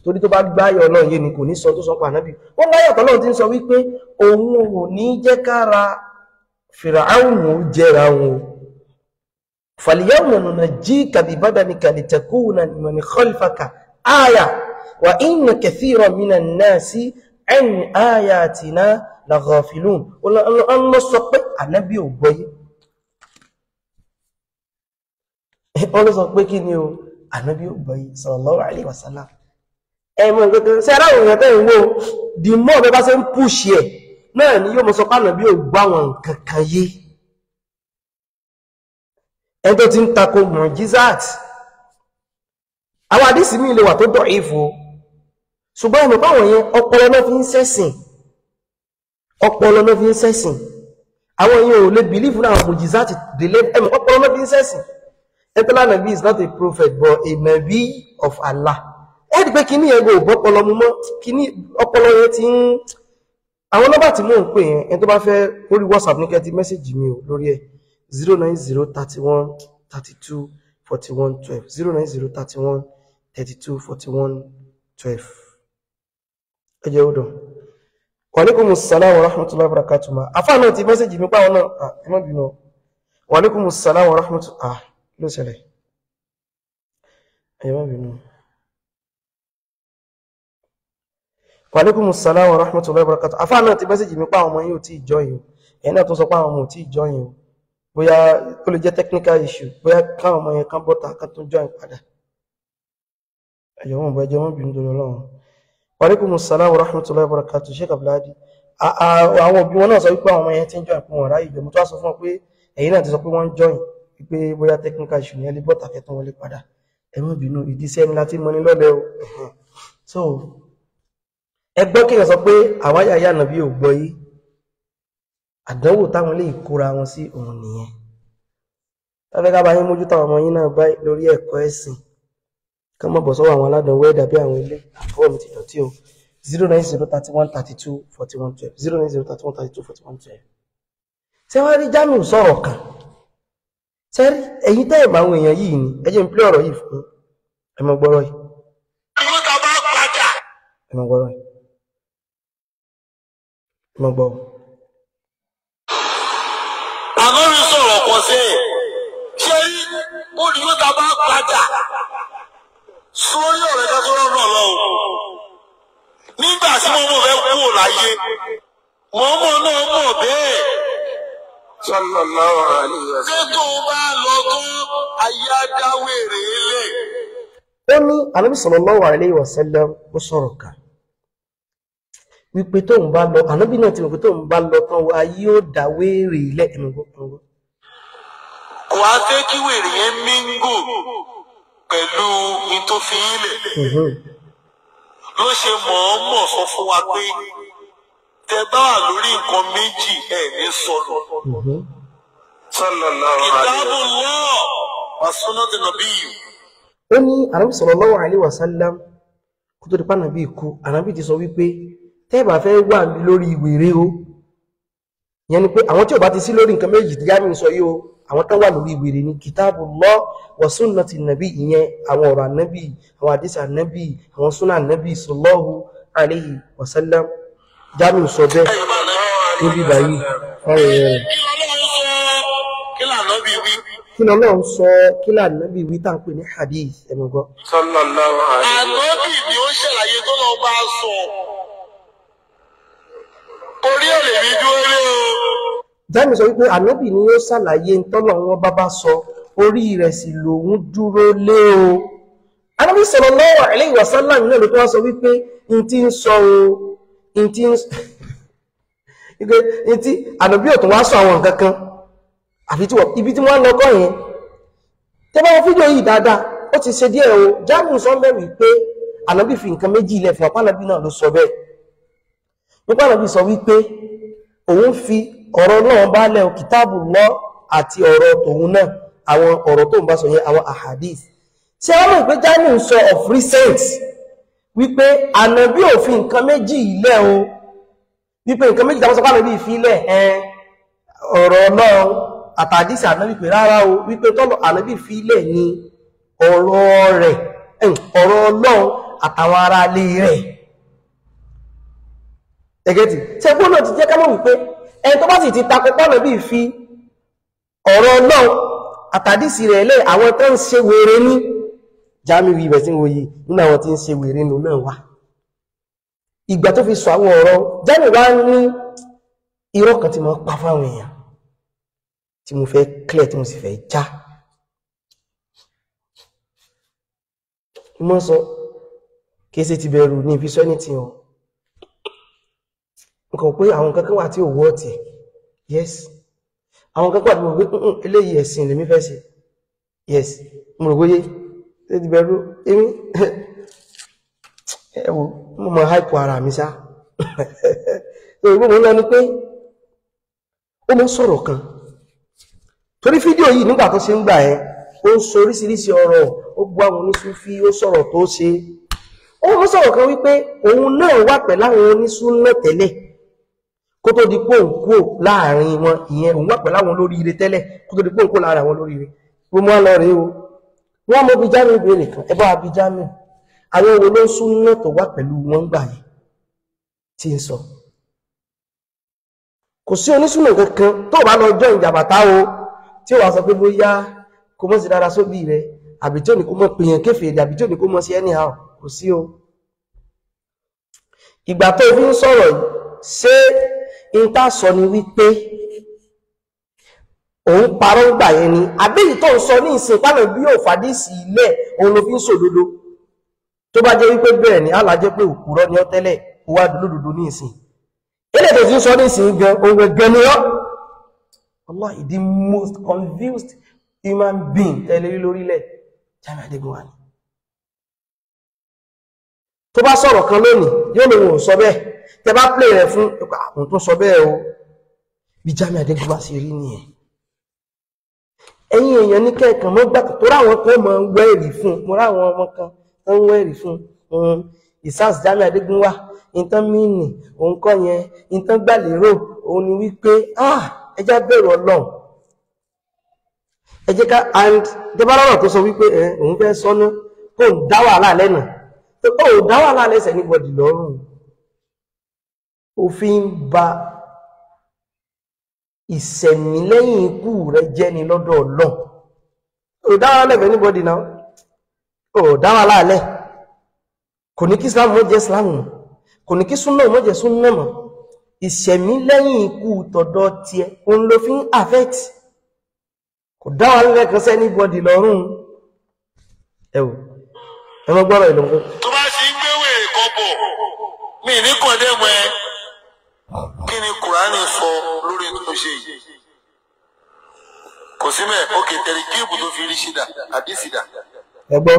Torí tó bá gbáyọ̀ Ọlọ́run yé ni kò ní sọ tó sọ pa ànábì. Wọ́n láyọ̀ tọ́lọ́run ti ń sọ wípé òun ò ní jẹ́ kára Fìràáùn jẹra wọn. Falyawma nunajjika bibadanika litakuna liman khalfaka aya wa inna kathiran minan nasi an ayatina laghafilun. Ọlọ́run sọ pé ànábì ò gbọ́yé. Ọlọ́run sọ pé kí ni o, ànábì ò gbọ́yé sallallahu alaihi wasallam. Ẹmọ nǹkan ṣe ara òun ẹ̀tẹ́ ìwò the more bẹ́ bá ṣe ń pùṣì ẹ̀ náà ni yóò mọ́ sọ pánà bí ò gbá wọn nǹkan kan yé. Ẹni tó ti ń tako mujizat, àwọn àdísì mí lè wà tó dọ̀ ìfò, ṣùgbọ́n ẹ̀mọ̀ páwọn yẹn ọpọlọ náà fi ń ṣẹ̀sìn, ọpọlọ náà fi ń ṣẹ̀sìn. Àwọn yẹn ò lè bìlífù náà mujizat délé, ẹ̀mọ̀ ọpọlọ náà fi ń ṣẹ̀sìn. Ẹ̀tọ́lá nàbí is not a prophet but a nabi of Allah. Ẹ́dì pé kí ní ẹgbẹ́ òbọ́pọlọ mú mọ́, kí ní ọpọlọ yẹn ti ń àwọn nọ́mbà tí mò ń pè yẹn, ẹni tó bá fẹ́ orí WhatsApp ní kẹ́tí mẹ́sẹ̀jì mi ò lórí ẹ̀ 090 31 32 41 12 090 31 32 41 12. Ẹ jẹ́ ó dùn. Wa alaikumus salam wa rahmatullahi wa barakatuh. Àfáà náà ti mẹ́sẹ̀jì mi páwọn náà, ẹ má bínú. Wa alaikumus salam wa rahmatullahi, ló ṣẹlẹ̀, ẹ má bínú. Wàlékùmù sàlámù wa rahmatullahi wa barakatuh. Afá náà ti mẹ́sẹ̀jì mi pa àwọn ọmọ yóò tí join o, ẹ̀yìn náà tó sọ pé àwọn ọmọ ò tí join o, bóyá ó lè jẹ́ technical issue, bóyá káwọn ọmọ yẹn kán bọ́ta kán tó join padà. Ẹ̀yọ́ wọn bọ́ ẹjọ́ wọn bínú torí Ọlọ́run. Wàlékùmù sàlámù wa rahmatullahi wa barakatuh. Sheikh Abdulhadi, àwọn òbí wọn náà sọ wípé àwọn ọmọ yẹn ti ń join fún wọn ráyè ìjọba, tó wá sọ fún wọn pé ẹ̀yìn náà ti sọ pé wọ́n ń join, wípé bóyá technical issue ni ẹ lè bọ́ta kẹ́tọ́ wọlé padà. Ẹ má bínú, ìdíṣẹ́ ni láti mọ́ni lọ́lẹ́ o. So ẹgbọ́ kí ẹ sọ pé àwọn àyàyà nàbí ò gbọ́ yìí, àdánwò táwọn lè kóra wọn sí òun nìyẹn. Tàbí ká bá yín mójú táwọn ọmọ yín náà báyìí lórí ẹ̀kọ́ ẹ̀sìn, ká má bọ̀ sọ́wọ́ àwọn aládànwó ẹ̀dà bí àwọn ilé àfọwọ́ mi ti dọ̀tí o. 090 31 32 41 12 090 31 32 41 12. Ṣé wàá rí Jamiu sọ̀rọ̀ kan? Ṣé rí ẹ̀yin tẹ́ ẹ̀ bá àwọn èèyàn yìí ni, ẹ jẹ́ n play ọ̀rọ̀ yìí fún ẹ mọ gbọ́rọ̀ yìí. Ẹ mọ gbọ́rọ̀ yìí. Mo gbọ́. Àlọ́rin sọ̀rọ̀ kan sí ẹ̀. Ṣé rí olùyọ́ta bá padà sórí ọ̀rẹ́ ká tó rọ́nà lọ o? Nígbà tí mo mọ̀ fẹ́ kúrò láyé, mọ̀ọ́mọ̀ náà mọ̀ bẹ́ẹ̀. Sallallahu alaihi wasallam. Ṣé tó o bá lọ tán ayé á dá wèrè lẹ̀? Ó ní Ànábì sallallahu alaihi wasallam ó sọ̀rọ̀ kan wípé tóun bá lọ, ànábì náà ti mọ̀ pé tóun bá lọ tán ayé ó dá wèrè ilẹ̀. Ẹ̀mọ̀gbọ́. Kò á fẹ́ kí wèrè yẹn míngò pẹ̀lú in tó fi yín lẹ̀. Ló ṣe mọ̀ọ́mọ̀ sọ fún wa pé tẹ bá wà lórí nǹkan méjì ẹ̀ ní sọnù. Sallallahu alaihi wasallam. Kitabullah wa sunnati nabiyyi. Ó ní ànábì sallallahu alaihi wasallam kó tó di pa ànábì kú, ànábì ti sọ wípé tẹ́ẹ̀bà fẹ́ wà lórí wèrè o, ìyẹn ni pé àwọn tí ò bá ti sí lórí nǹkan méjì tí Jamiu sọ yìí o, àwọn tán wà lórí wèrè ní kitabullah wa sunnati nàbí, ìyẹn àwọn ọ̀rọ̀ ànábì, àwọn àdísì ànábì, àwọn súnà ànábì sallallahu alayhi wa sallam. Jamiu sọ bẹ́ẹ̀ níbi báyìí. Kí lọ́lọ́run sọ, kí lànábì wí tá à ń pè ní hadith, ẹ̀mọ̀ gbọ́. Sallallahu alayhi wa sallam. Ànábì ni ó ṣàlàyé tó lọ bá sọ. Orí ẹ̀ lèmi dúró lé o. Jamiu sọ wípé ànábì ni ó ṣàlàyé ntọ́lọ̀ wọn bá sọ, orí rẹ̀ sì lòun dúró lé o. Ànábì sallallahu alaihi wasallam náà ló tó wá sọ wípé n ti ń sọ o, n ti ń n ti ànábì ò tún wá sọ àwọn nǹkan kan àfi tí wọ́n ibi tí wọ́n lọ kọ́ yẹn. Tẹ́ bá wọn fídíò yìí dáadáa, ó ti ṣe díẹ̀ o. Jamiu sọ bẹ́ẹ̀ wípé ànábì fi nǹkan méjì ilẹ̀ fún apá ànábì náà ló sọ bẹ́ẹ̀. Nípa ànábì sọ wípé òun fi ọ̀rọ̀ náà bá lẹ̀ kìtàbù lọ àti ọ̀rọ̀ tòun náà, àwọn ọ̀rọ̀ tóun bá sọ yẹn, àwọn ahadith. Ṣé wọ́n mọ̀ pé Jamiu sọ of recent wípé ànábì ò fi nǹkan méjì ilẹ̀ o, wípé nǹkan méjì tàbí sọ pé ànábì fi ilẹ̀ ẹ̀ ọ̀rọ̀ Ọlọ́run àtàdísì ànábì pé rárá o, wípé tọ́lọ̀ ànábì fi ilẹ̀ ni ọ̀rọ̀ rẹ̀, ọ̀rọ̀ Ọlọ́run àtàwọn ará ilé rẹ̀. Ẹgẹ́tì tí ẹgbọ́n náà ti jẹ́ ká mọ̀ wípé ẹni tó bá sì ti takò pọ́nà bí fi ọ̀rọ̀ Ọlọ́run àtàdísì rẹ̀ lẹ́, àwọn tó ń ṣe wèrè ní Jamiu ibẹ̀ tí ń wòye nínú àwọn tí ń ṣe wèrè nù náà wà. Ìgbà tó fi sọ àwọn ọ̀rọ̀ Jamiu wá ní irọ́ kan tí mo pa fáwọn èèyàn tí mo fẹ́ clear, tí mo sì fẹ́ já. Mo sọ kìí ṣe ti bẹ̀rù ní ìfisọ́ ẹni tí wọn nǹkan pé àwọn kankan wà tí ò wọ́ ọ̀tì. Yes, àwọn kankan wà tí mo gbé eléyìí ẹ̀sìn lèmi fẹ́ ṣe. Yes, mo rò bóyé ṣe ti bẹ̀rù èmi ẹ wo mo mọ hype ara mi ṣá. Ìgbó mo lọ ni pé ó mọ sọ̀rọ̀ kan torí fídíò yìí nígbà tó ṣe ń gbà ẹ, ó ń sọ oríṣiríṣi ọ̀rọ̀, ó gbọ́ àwọn oníṣúfí, ó sọ̀rọ̀ tó ṣe, ó mọ sọ̀rọ̀ kan wípé òun náà wà pẹ̀lú àwọn oníṣúná tẹ́lẹ̀ kó tó di pé òun kúrò láàrin wọn. Ìyẹn òun wà pẹ̀lú àwọn olóríire tẹ́lẹ̀ kó tó di pé òun kúrò láàrin àwọn olóríire. Mo máa lọ rèé o, wọ́n mọ bí Jamiu béèrè kan, ẹ bá wa bí Jamiu àwọn wo ló ń súná tó wà pẹ̀lú wọn gbà yìí tí ń sọ. Kò sí onísúná kankan tó bá lọ jọ ìjàbàtà o tí ó wàá sọ pé bóyá kò mọ̀ sí dára sóbì rẹ, àbí tí ò ní kó mọ̀ pèèyàn kéfèèrè, àbí tí ò ní kó mọ̀ sí anyhow, kò sí o. Ìgbà tó fi ń sọ̀rọ̀ yìí, ṣé n tá sọ ni wípé òun parọ́ gbà yẹn ni, àbí èyí tó ń sọ ní ìsìn pálọ̀ bí yóò fàdísì ilẹ̀ òun ló fi ń sòdodo? Tó bá jẹ́ wípé bẹ́ẹ̀ ni, àlá jẹ́ pé òpùrọ́ ni ọ́ tẹ́lẹ̀, ó wá dúdúdú ní ìsìn. Ilé tó ti ń sọ ní ìsìn gan, òun gangan ni ọ́. Allah is the most confused human being tẹ́lẹ̀ rí lórílẹ̀, Jamiu Adégúnwà ni. Tó bá sọ̀rọ̀ kan lónìí, yóò lòun ò sọ bẹ́ẹ̀. Tẹ bá play rẹ̀ fún àwọn tó sọ bẹ́ẹ̀ o. Bí Jamiu Adégúnwà ṣe rí nìyẹn. Ẹ̀yin èèyàn ní kẹ́ẹ̀kan mọ́ gbà tó ráwọn kan mọ́ ń wẹ́rì fún, mo ráwọn ọmọ kan tó ń wẹ́rì fún ìsáàsì Jamiu Adégúnwà, ìtàn mìíní òun kọ́ yẹn, ìtàn gbàlérò òun ni wípé ẹ jẹ́ bẹ̀rù Ọlọ́run, ẹ jẹ́ ká. And tẹ́bá lọ́rọ̀ tó sọ wípé òun fẹ́ sọ́nú kó ń dá wàhálà lẹ́nu, ó dá wàhálà lẹ́sẹ̀ níbọ̀dì lọ́rùn, òfin ba ìsẹ̀mí lẹ́yìn ikú rẹ̀ jẹ́ ni lọ́dọ̀ Ọlọ́run. Ó dá wàhálà lẹ́fẹ̀ẹ́ níbọ̀dì náà, ó dá wàhálà lẹ́. Kò ní kí Islam mọ́ jẹ́ Islam mọ́, kò ní kí súnà mọ́ jẹ́ súnà mọ́. Ìsẹ̀mí lẹ́yìn ikú tọ̀dọ̀ tiẹ̀ òun ló fi ń affect. Kò dá wàhálà lẹ́kan sẹ́ níbọ̀dì lọ́rùn. Ẹ wò, ẹ mọ́ gbọ́rọ̀ ìlú. Tó bá ṣe ń gbé wèrè kan bọ̀, mi ní kọ̀ndẹ́mù ẹ. Kí ni Kùránì sọ lórí tó ṣe yìí? Kò sí mẹ́, òkè tẹ̀lé kíìbù tó fi rí ṣídà, àdísì dà. Ẹ gbọ́.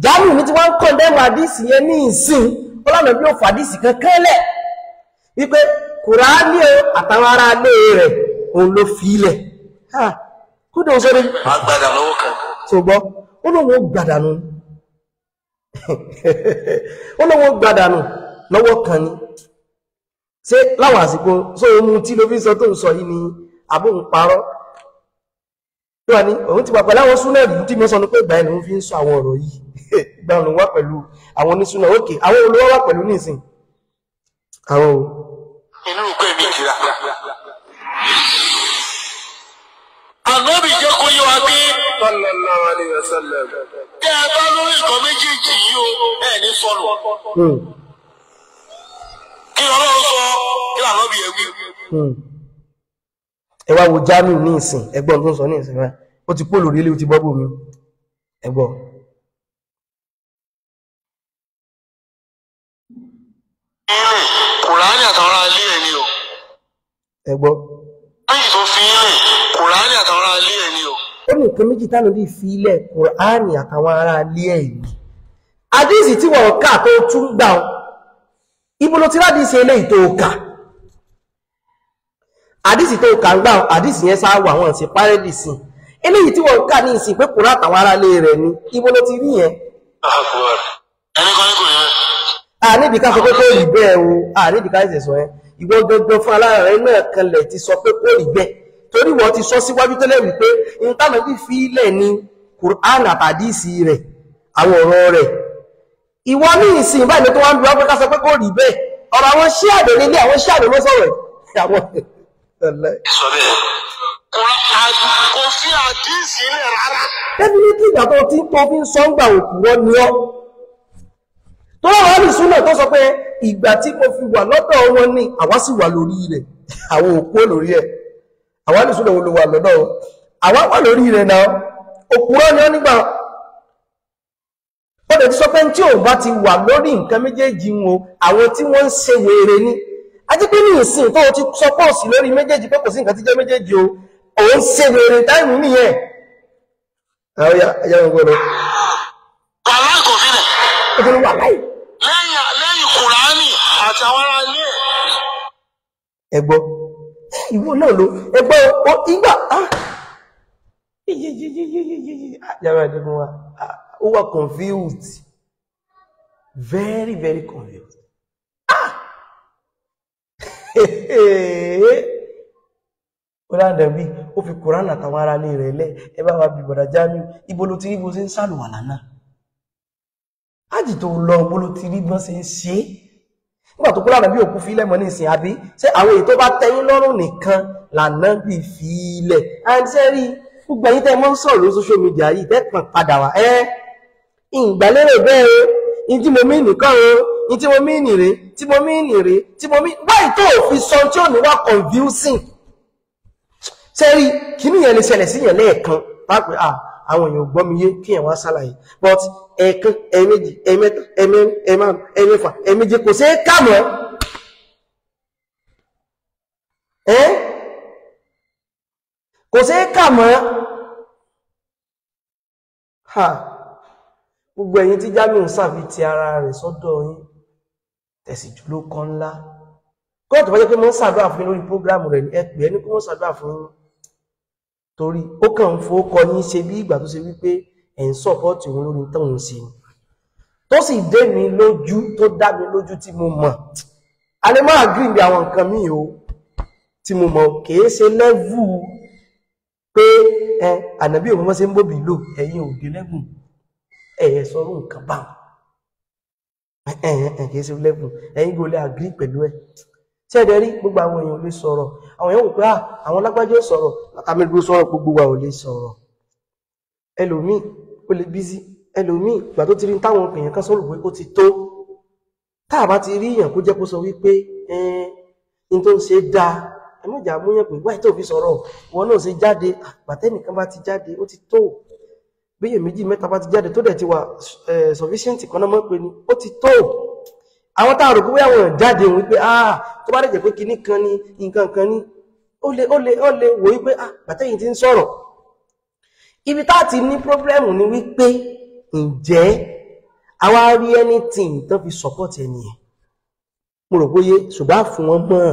Jamiu ní tí wọ́n ń kọ̀ndẹ́mù àdísì yẹn ní ìsìn, ó lánàá bí ó fàdísì kankan lẹ̀. Wípé Kùránì o àtàwọn ará ilé rẹ̀ òun ló fi ilẹ̀. Kódà ó sọ́dọ̀. Má gbàdà lọ́wọ́ kan. Tó gbọ́, ó lóun ó gbàdànù. Ó lóun ó gbàdànù lọ́wọ́ kan ni. Ṣé láwọn àsìkò só ohun tí ló fi sọ tó ń sọ yìí ni àbó ń parọ́? Tó wà ní òun ti wà pẹ̀lú àwọn súnà ìlú tí mo sọ ní pé ìgbà ẹni fi ń sọ àwọn ọ̀rọ̀ yìí. Ìgbà òun wà pẹ̀lú àwọn onísúnà, òkè àwọn olówó wà pẹ̀lú nísìn. Àwọn o. Inú ìkọ́ èmi kìlá. Ànábì jẹ́ kó yé wa pé Sallallahu alayhi wa sallam. tẹ́ ẹ bá lórí nǹkan méjèèjì yìí o, ẹ ní sọnù. Kí Ọlọ́run sọ, kí Ànábì ẹ wí. Ẹ wá wo Jamiu ní ìsìn, ẹgbọ́n tó ń sọ ní ìsìn rẹ̀. Ó ti kó lórí ilé, ó ti bọ́ bòmí. Ẹgbọ́n. Kùránì àtàwọn ará ilé ẹ̀ ni o. Ẹgbọ́n. Méjì tó fi ilẹ̀, Kùránì àtàwọn ará ilé ẹ̀ ni o. Ó ní nǹkan méjì tánà bí fi ilẹ̀, Kùránì àtàwọn ará ilé ẹ̀ yìí. Àdíìsì tí wọ́n kà tó tún gbà ọ́. Ibo ló ti rádìsì eléyìí tó kà? Àdíìsì tó kà ń gbà ọ́, àdíìsì yẹn sá wà wọ́n ti parẹ́lì sí. Eléyìí tí wọ́n kà ní ìsìn pé Kùránì àtàwọn ará ilé rẹ̀ ni, ibo ló ti rí yẹn? Ẹni kan ní kò yẹn. A níbi ká sọ pé kó rí bẹ́ẹ̀ o, a níbi ká ṣẹ̀ṣẹ̀ sọ yẹn. Ìwọ gangan fún alára rẹ náà kanlẹ̀ ti sọ pé kó rí bẹ́ẹ̀. Torí wọ́n ti sọ síwájú tẹ́lẹ̀ wípé ìntánàbí fi ilẹ̀ ni Qur'an àtàdísì rẹ̀, àwọn ọ̀rọ̀ rẹ̀. Ìwọ ní ìsìn báyìí tó wá ń bí wọ́n pé ká sọ pé kò rí bẹ́ẹ̀. Ọ̀rọ̀ àwọn ṣíàdé nílé àwọn ṣíàdé ló sọ̀rọ̀ àwọn Sọ bẹ́ẹ̀. Kò fi àdíìsì ilẹ̀ rárá. Definitely ìgbà tó ti tó fi ń sọ ń gbà òkú wọn ni ọ́. Tó lọ́wọ́ alùsúnà tó sọ pé ìgbà tí mo fi wà lọ́dọ̀ wọn ni àwa sì wà lórí rẹ̀, àwọn òkú lórí ẹ̀. Àwọn alùsúnà wo ló wà lọ́dọ̀ wọn? Àwa wà lórí rẹ̀ náà. Òkúrọ́ ni ọ́ nígbà. Ó lè ti sọ pé tí ò bá ti wà lórí nǹkan méjèèjì wọn, àwọn tí wọ́n ń ṣe wèrè ni. Àti pé ní ìsìn tó ti sọ pọ̀ sí lórí méjèèjì pé kò sí nǹkan tí jẹ́ méjèèjì o, òun ṣe wèrè táìmù nìyẹn. Àwọn ya ẹja wọn gbọ́dọ̀. Wàhálà kò fi lẹ̀. Ó ti ní wà láì. Lẹ́yìn Kùránì àti àwọn ará ilé ẹ̀. Ẹ gbọ́. Ìwọ náà ló ẹ gbọ́ ọ ìgbà á. Yàrá ìdẹ́nu wa, ó wà confused. Very very confused. Ah! Ó dáadáa bí ó fi Kùránì àtàwọn ará ilé rẹ̀ lẹ̀, ẹ bá wa bí bọ̀dà Jamiu, ibo ló ti rí bó ṣe ń sàlùwàlà náà? Ájì tó lọ, bó ló ti rí bó ṣe ń ṣe é? Nígbà tó kúrò àbí òkú fílẹ̀ mọ́ ní ìsìn àbí ṣé àwọn èyí tó bá tẹ́yín lọ́rùn nìkan lànà bí fílẹ̀? And ṣé rí gbogbo ẹ̀yin tẹ́ mọ́ ń sọ̀rọ̀ lórí social media yìí tẹ́ kàn padà wá ẹ́ ìgbàlérò bẹ́ẹ̀ o, ní tí mo mí nìkan o, ní tí mo mí nìrè, tí mo mí nìrè, tí mo mí wáyé tó fi sọ tí ò ní wá confusing. Ṣé rí kíní yẹn lè ṣẹlẹ̀ sí yẹn lẹ́ẹ̀kan pápẹ́ à àwọn èèyàn gbọ́ mi yé kí ẹ̀ wá ṣàlàyé, but ẹ̀ẹ̀kan, ẹ̀ẹ̀mejì, ẹ̀ẹ̀mẹ́ta, ẹ̀ẹ̀mẹ́rin, ẹ̀ẹ̀márùn, ẹ̀ẹ̀mẹ́fà, ẹ̀ẹ̀méje kò ṣeé kà mọ́. Ẹ́ kò ṣeé kà mọ́. Ha gbogbo ẹ̀yin tí Jamiu ń sàfi ti ara rẹ̀ sọ́dọ̀ yín tẹ̀sí jù ló kọ́ ńlá. Kóòtù bá jẹ́ pé mo ń ṣàdúrà fún yín lórí prógráàmù rẹ̀ ní ẹ pè é ní kó mo ṣàdúrà fún yín, torí ó kàn ń fowó yín ṣe bí ìgbà tó ṣe wípé ẹ̀ ń sọ̀pọ́ọ̀tì òun lórí tóun ṣe ni, tó sì dé mi lójú, tó dá mi lójú tí mo mọ̀. A lè má agree bí àwọn nǹkan míì o tí mo mọ̀, kìí ṣe lẹ́vù pé ẹ ànàbí òun wọ́n ṣe ń bóbi lò, ẹ̀yin ò dé lẹ́vù ẹ̀yẹ sọ̀rọ̀ nǹkan bá ẹ̀ kìí ṣe lẹ́vù, ẹ̀yin kò lè agree pẹ̀lú ẹ̀. Ṣé ẹ dẹ̀ rí gbogbo àwọn èèyàn ò lè sọ̀rọ̀, àwọn èèyàn wò pé àwọn lágbájá ò sọ̀rọ̀, àmìlú sọ̀rọ̀, gbogbo wa ò lè sọ̀rọ̀. Ẹlòmíì ó lè bízí, ẹlòmíì ìgbà tó ti rí táwọn èèyàn kan sọ̀rọ̀ pé ó ti tó. Tá a bá ti rí èèyàn kó jẹ́ kó sọ wípé ẹn tó ń ṣe dáa, ẹ mọ̀jà múyàn pé wáyé tó fi sọ̀rọ̀, wọn náà ṣe jáde, àgbàtẹ́nìkan bá ti jáde ó ti tó. Bí èèyàn méjì mẹ́ta bá ti jáde tó dẹ̀ ti wà sufficient kan náà mọ̀ pé ni ó ti tó. Àwọn táà rò pé àwọn jáde wípé ah tó bá dẹ̀ jẹ́ pé kinní kan ní nǹkan kan ní ó lè wò wípé ah bàtẹ́yìn ti ń sọ̀rọ̀. Ibi tá ti ní pọ́blẹ́mù ni wípé ǹjẹ́ àwa rí anything tó fi support ẹni yẹn. Mo rò bóyé ṣùgbọ́n fún wọn mọ́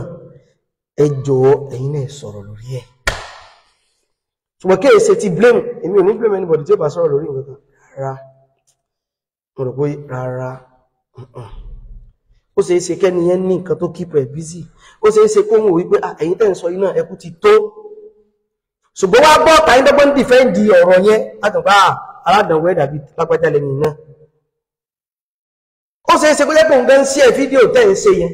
ẹ jọ̀ọ́ ẹ̀yin náà sọ̀rọ̀ lórí ẹ̀. Ṣùgbọ́n kí èsì ti blame, èmi ò ní blame anybody tí ó bá sọ̀rọ̀ lórí nǹkan kan rárá. Mo rò bóyé rárá. Ó ṣe é ṣe kẹ́ni yẹn ní nǹkan tó keep ẹ̀ busy, ó ṣe é ṣe kó wò wípé ẹ̀yin tẹ́ ń sọ iná ẹkú ti tó. Ṣùgbọ́n wá bọ́ tàyín dọ́gbọ́n dìfẹ́ǹdì ọ̀rọ̀ yẹn látọ̀gbà aládànwó ẹ̀ dàbí lágbájá lẹ́nu náà. Ó ṣe é ṣe kó jẹ́ pé òun gan ń ṣe ẹ̀ fídíò tẹ́ ń ṣe yẹn.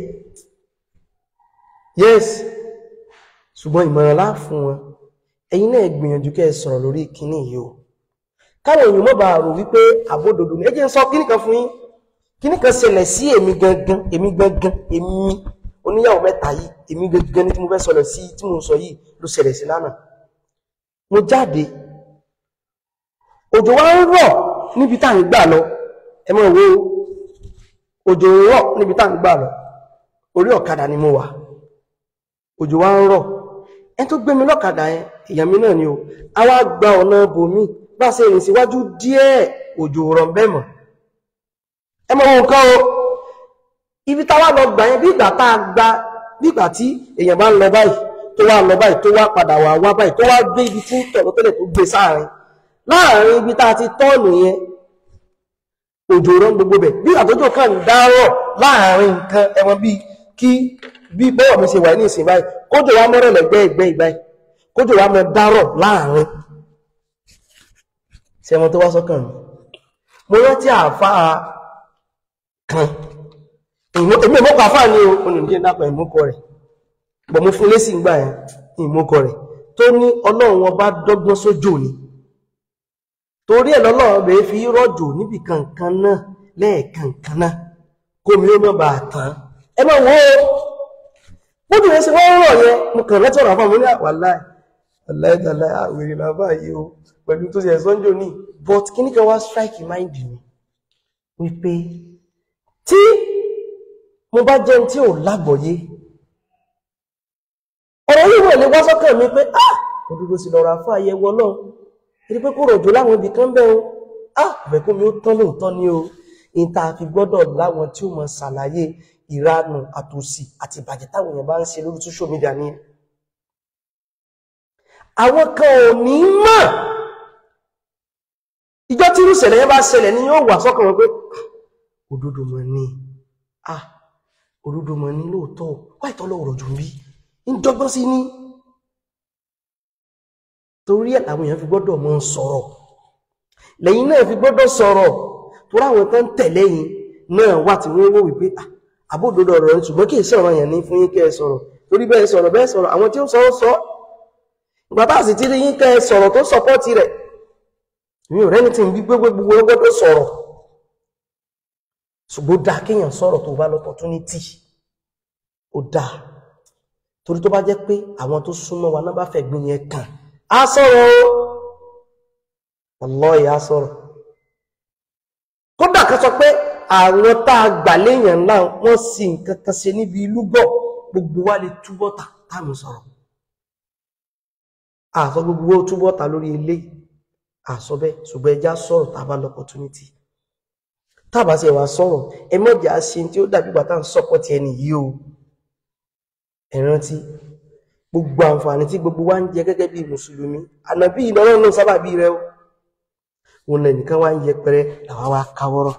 Yes, ṣùgbọ́n ìmọ̀ràn lá fún wọn, ẹ̀yin náà gbìyànjú kẹ́ ẹ sọ̀rọ̀ lórí kíní yìí o, káwọn èèyàn mọ̀ bá rò wípé àbódodo ni. Ẹ jẹ́ ń sọ kíní kan fún yín. Kíní kan ṣẹlẹ̀ sí èmi gangan, èmi gangan, èmi oníyàwó mẹ́ta yìí, èmi gangan ní tí mo fẹ́ sọ̀rọ̀ sí tí mo sọ yìí ló ṣẹlẹ̀ sí lánàá. Mo jáde, òjò wa ń rọ̀ níbi tá à ń gbà lọ. Ẹ mọ̀ wo, òjò ń rọ̀ níbi tá à ń gbà lọ, orí ọ̀kadà ni mo wà, òjò wa ń rọ̀. Ẹ tó gbé mi lọ́kadà yẹn, èèyàn mi náà ni o, a wá gba ọ̀nà bòmí, bá ṣe rìn síwájú díẹ̀ òjò rọ̀ ń bẹ̀ mọ́. Ẹ mọ̀ wọn nǹkan o, ibi tá wá lọ gbà yẹn, bí ìgbà tá a gba, bí ìgbà tí èèyàn bá ń lọ báyìí tó wá lọ báyìí tó wá padà wá wá báyìí tó wá gbé ibi tí ń tọ̀ lọ tẹ́lẹ̀ tó gbé sáàrin láàrin ibi tá a ti tọ́ọ̀nù yẹn, òjò rọ̀ gbogbo bẹ̀, bí ìgbà tójò kàn ń dárọ̀ láàrin nǹkan ẹ̀wọ̀n bíi kí bí bọ́ọ̀ mi ṣe wà ní ìsìn báyìí kójò wá mọ́rọ̀ lẹ́gbẹ́ ìgbẹ́ ìgbáyìí Kójò wá mọ dárọ̀ láàrin. Ṣé ẹmọ tó wá sọ́kàn mi? Mo rántí àáfàá kan. Èmi ìmọ́kọ̀ àáfàá ni o, olùdíje dápọ̀ ìmọ́kọ̀ rẹ̀. Bọ̀ mo fún lésì ńgbà yẹn, ìmọ́kọ̀ rẹ̀. Tó ní Ọlọ́run ọba dọ́gbọ́n sójò ni. Torí ẹ̀ lọ́lọ́run bèé fi rọ̀jò níbì kankan náà lẹ́ẹ̀kankan náà. Kó mi ó mọ̀ bàá tán. Ẹ máa wo bójú rẹ̀ ṣe wọ́n rọ̀ yẹn, mo kàn rántí ọ̀rọ̀ àfáà mo ní wàláì wàláì àwèrè làbá yìí o pẹ̀lú tó ṣe ẹ̀sán jò ní. But kíní kan wá strike mind mi wípé tí mo bá jẹun tí ò lágbọ̀yé ọ̀rọ̀ yìí wọ̀ lè wá sọ́kàn mi pé ah òdodo sì lọ́rọ̀ àfáà yẹ wọ náà ẹni pé kó rọ̀jò láwọn ibì kan bẹ́ẹ̀ o ah ọ̀fẹ́ kó mi ó tán lóòótọ́ ni o. Ìta fi gbọ́dọ̀ láwọn tí ó mọ̀ ṣàlàyé ìranù àtòsí àti ìbàjẹ́ táwọn èèyàn bá ń ṣe lórí social media ní. Àwọn kan ò ní mọ̀ ìjọ tí irú ìṣẹ̀lẹ̀ yẹn bá ṣẹlẹ̀ ni yóò wà sọ́kàn wọn pé òdodo mọ̀ ni, ah òdodo mọ̀ ni lóòótọ́, wá ìtọ́lọ̀ ọ̀rọ̀ jù ń bí ń dọ́gbọ́n sí ní. Torí ẹ̀ làwọn èèyàn fi gbọ́dọ̀ mọ̀ sọ̀rọ̀, lẹ́yìn náà fi gbọ́dọ̀ sọ̀rọ̀, torí àwọn tó ń tẹ̀lé yín náà wà tí wọ́n wò wípé àbódodo ọ̀rọ̀ rẹ̀ ṣùgbọ́n kì í sọ̀rọ̀ yẹn ní fún yín kẹ́ ẹ sọ̀rọ̀, torí bẹ́ẹ̀ sọ̀rọ̀ bẹ́ẹ̀ sọ̀rọ̀ àwọn tí ó sọ ó sọ. Ìgbà bá sì ti rí yín kẹ́ ẹ sọ̀rọ̀ tó sọpọ́tì rẹ̀, mi ò rẹ́ni tí ń bí gbogbo gbogbo gbọ́dọ̀ sọ̀rọ̀, ṣùgbọ́n ó dáa kéèyàn sọ̀rọ̀ tó bá lọ́pọ̀túnítì, ó dáa torí tó bá jẹ́ pé àwọn tó súnmọ́ wa náà bá fẹ́ gbin yẹn kàn á sọ̀rọ̀ o, wallahi á sọ̀rọ̀. Kódà kan sọ pé àwọn tá a gbà léèyàn ńlá wọ́n sì nǹkan kan ṣe níbi ìlúgbọ̀, gbogbo wa lè túbọ̀ tà táàmù sọ̀rọ̀. Àsọ gbogbo wa túbọ̀ tà lórí ilé àsọ bẹ́ẹ̀, ṣùgbọ́n ẹja sọ̀rọ̀ tá a bá lọ́pọ̀túnítì. Tá a bá ṣe wá sọ̀rọ̀, ẹ mọ̀jà ṣe tí ó dàbí ìgbà tá à ń sọ́pọ̀tì ẹni yìí o. Ẹ rántí gbogbo àǹfààní tí gbogbo wa ń jẹ gẹ́gẹ́ bí mùsùlùmí, ànàbí ìlọrọ̀ náà sábàbí rẹ o. Òun lẹ́nìkan wá ń yẹpẹrẹ làwa wá káwọ́rọ́.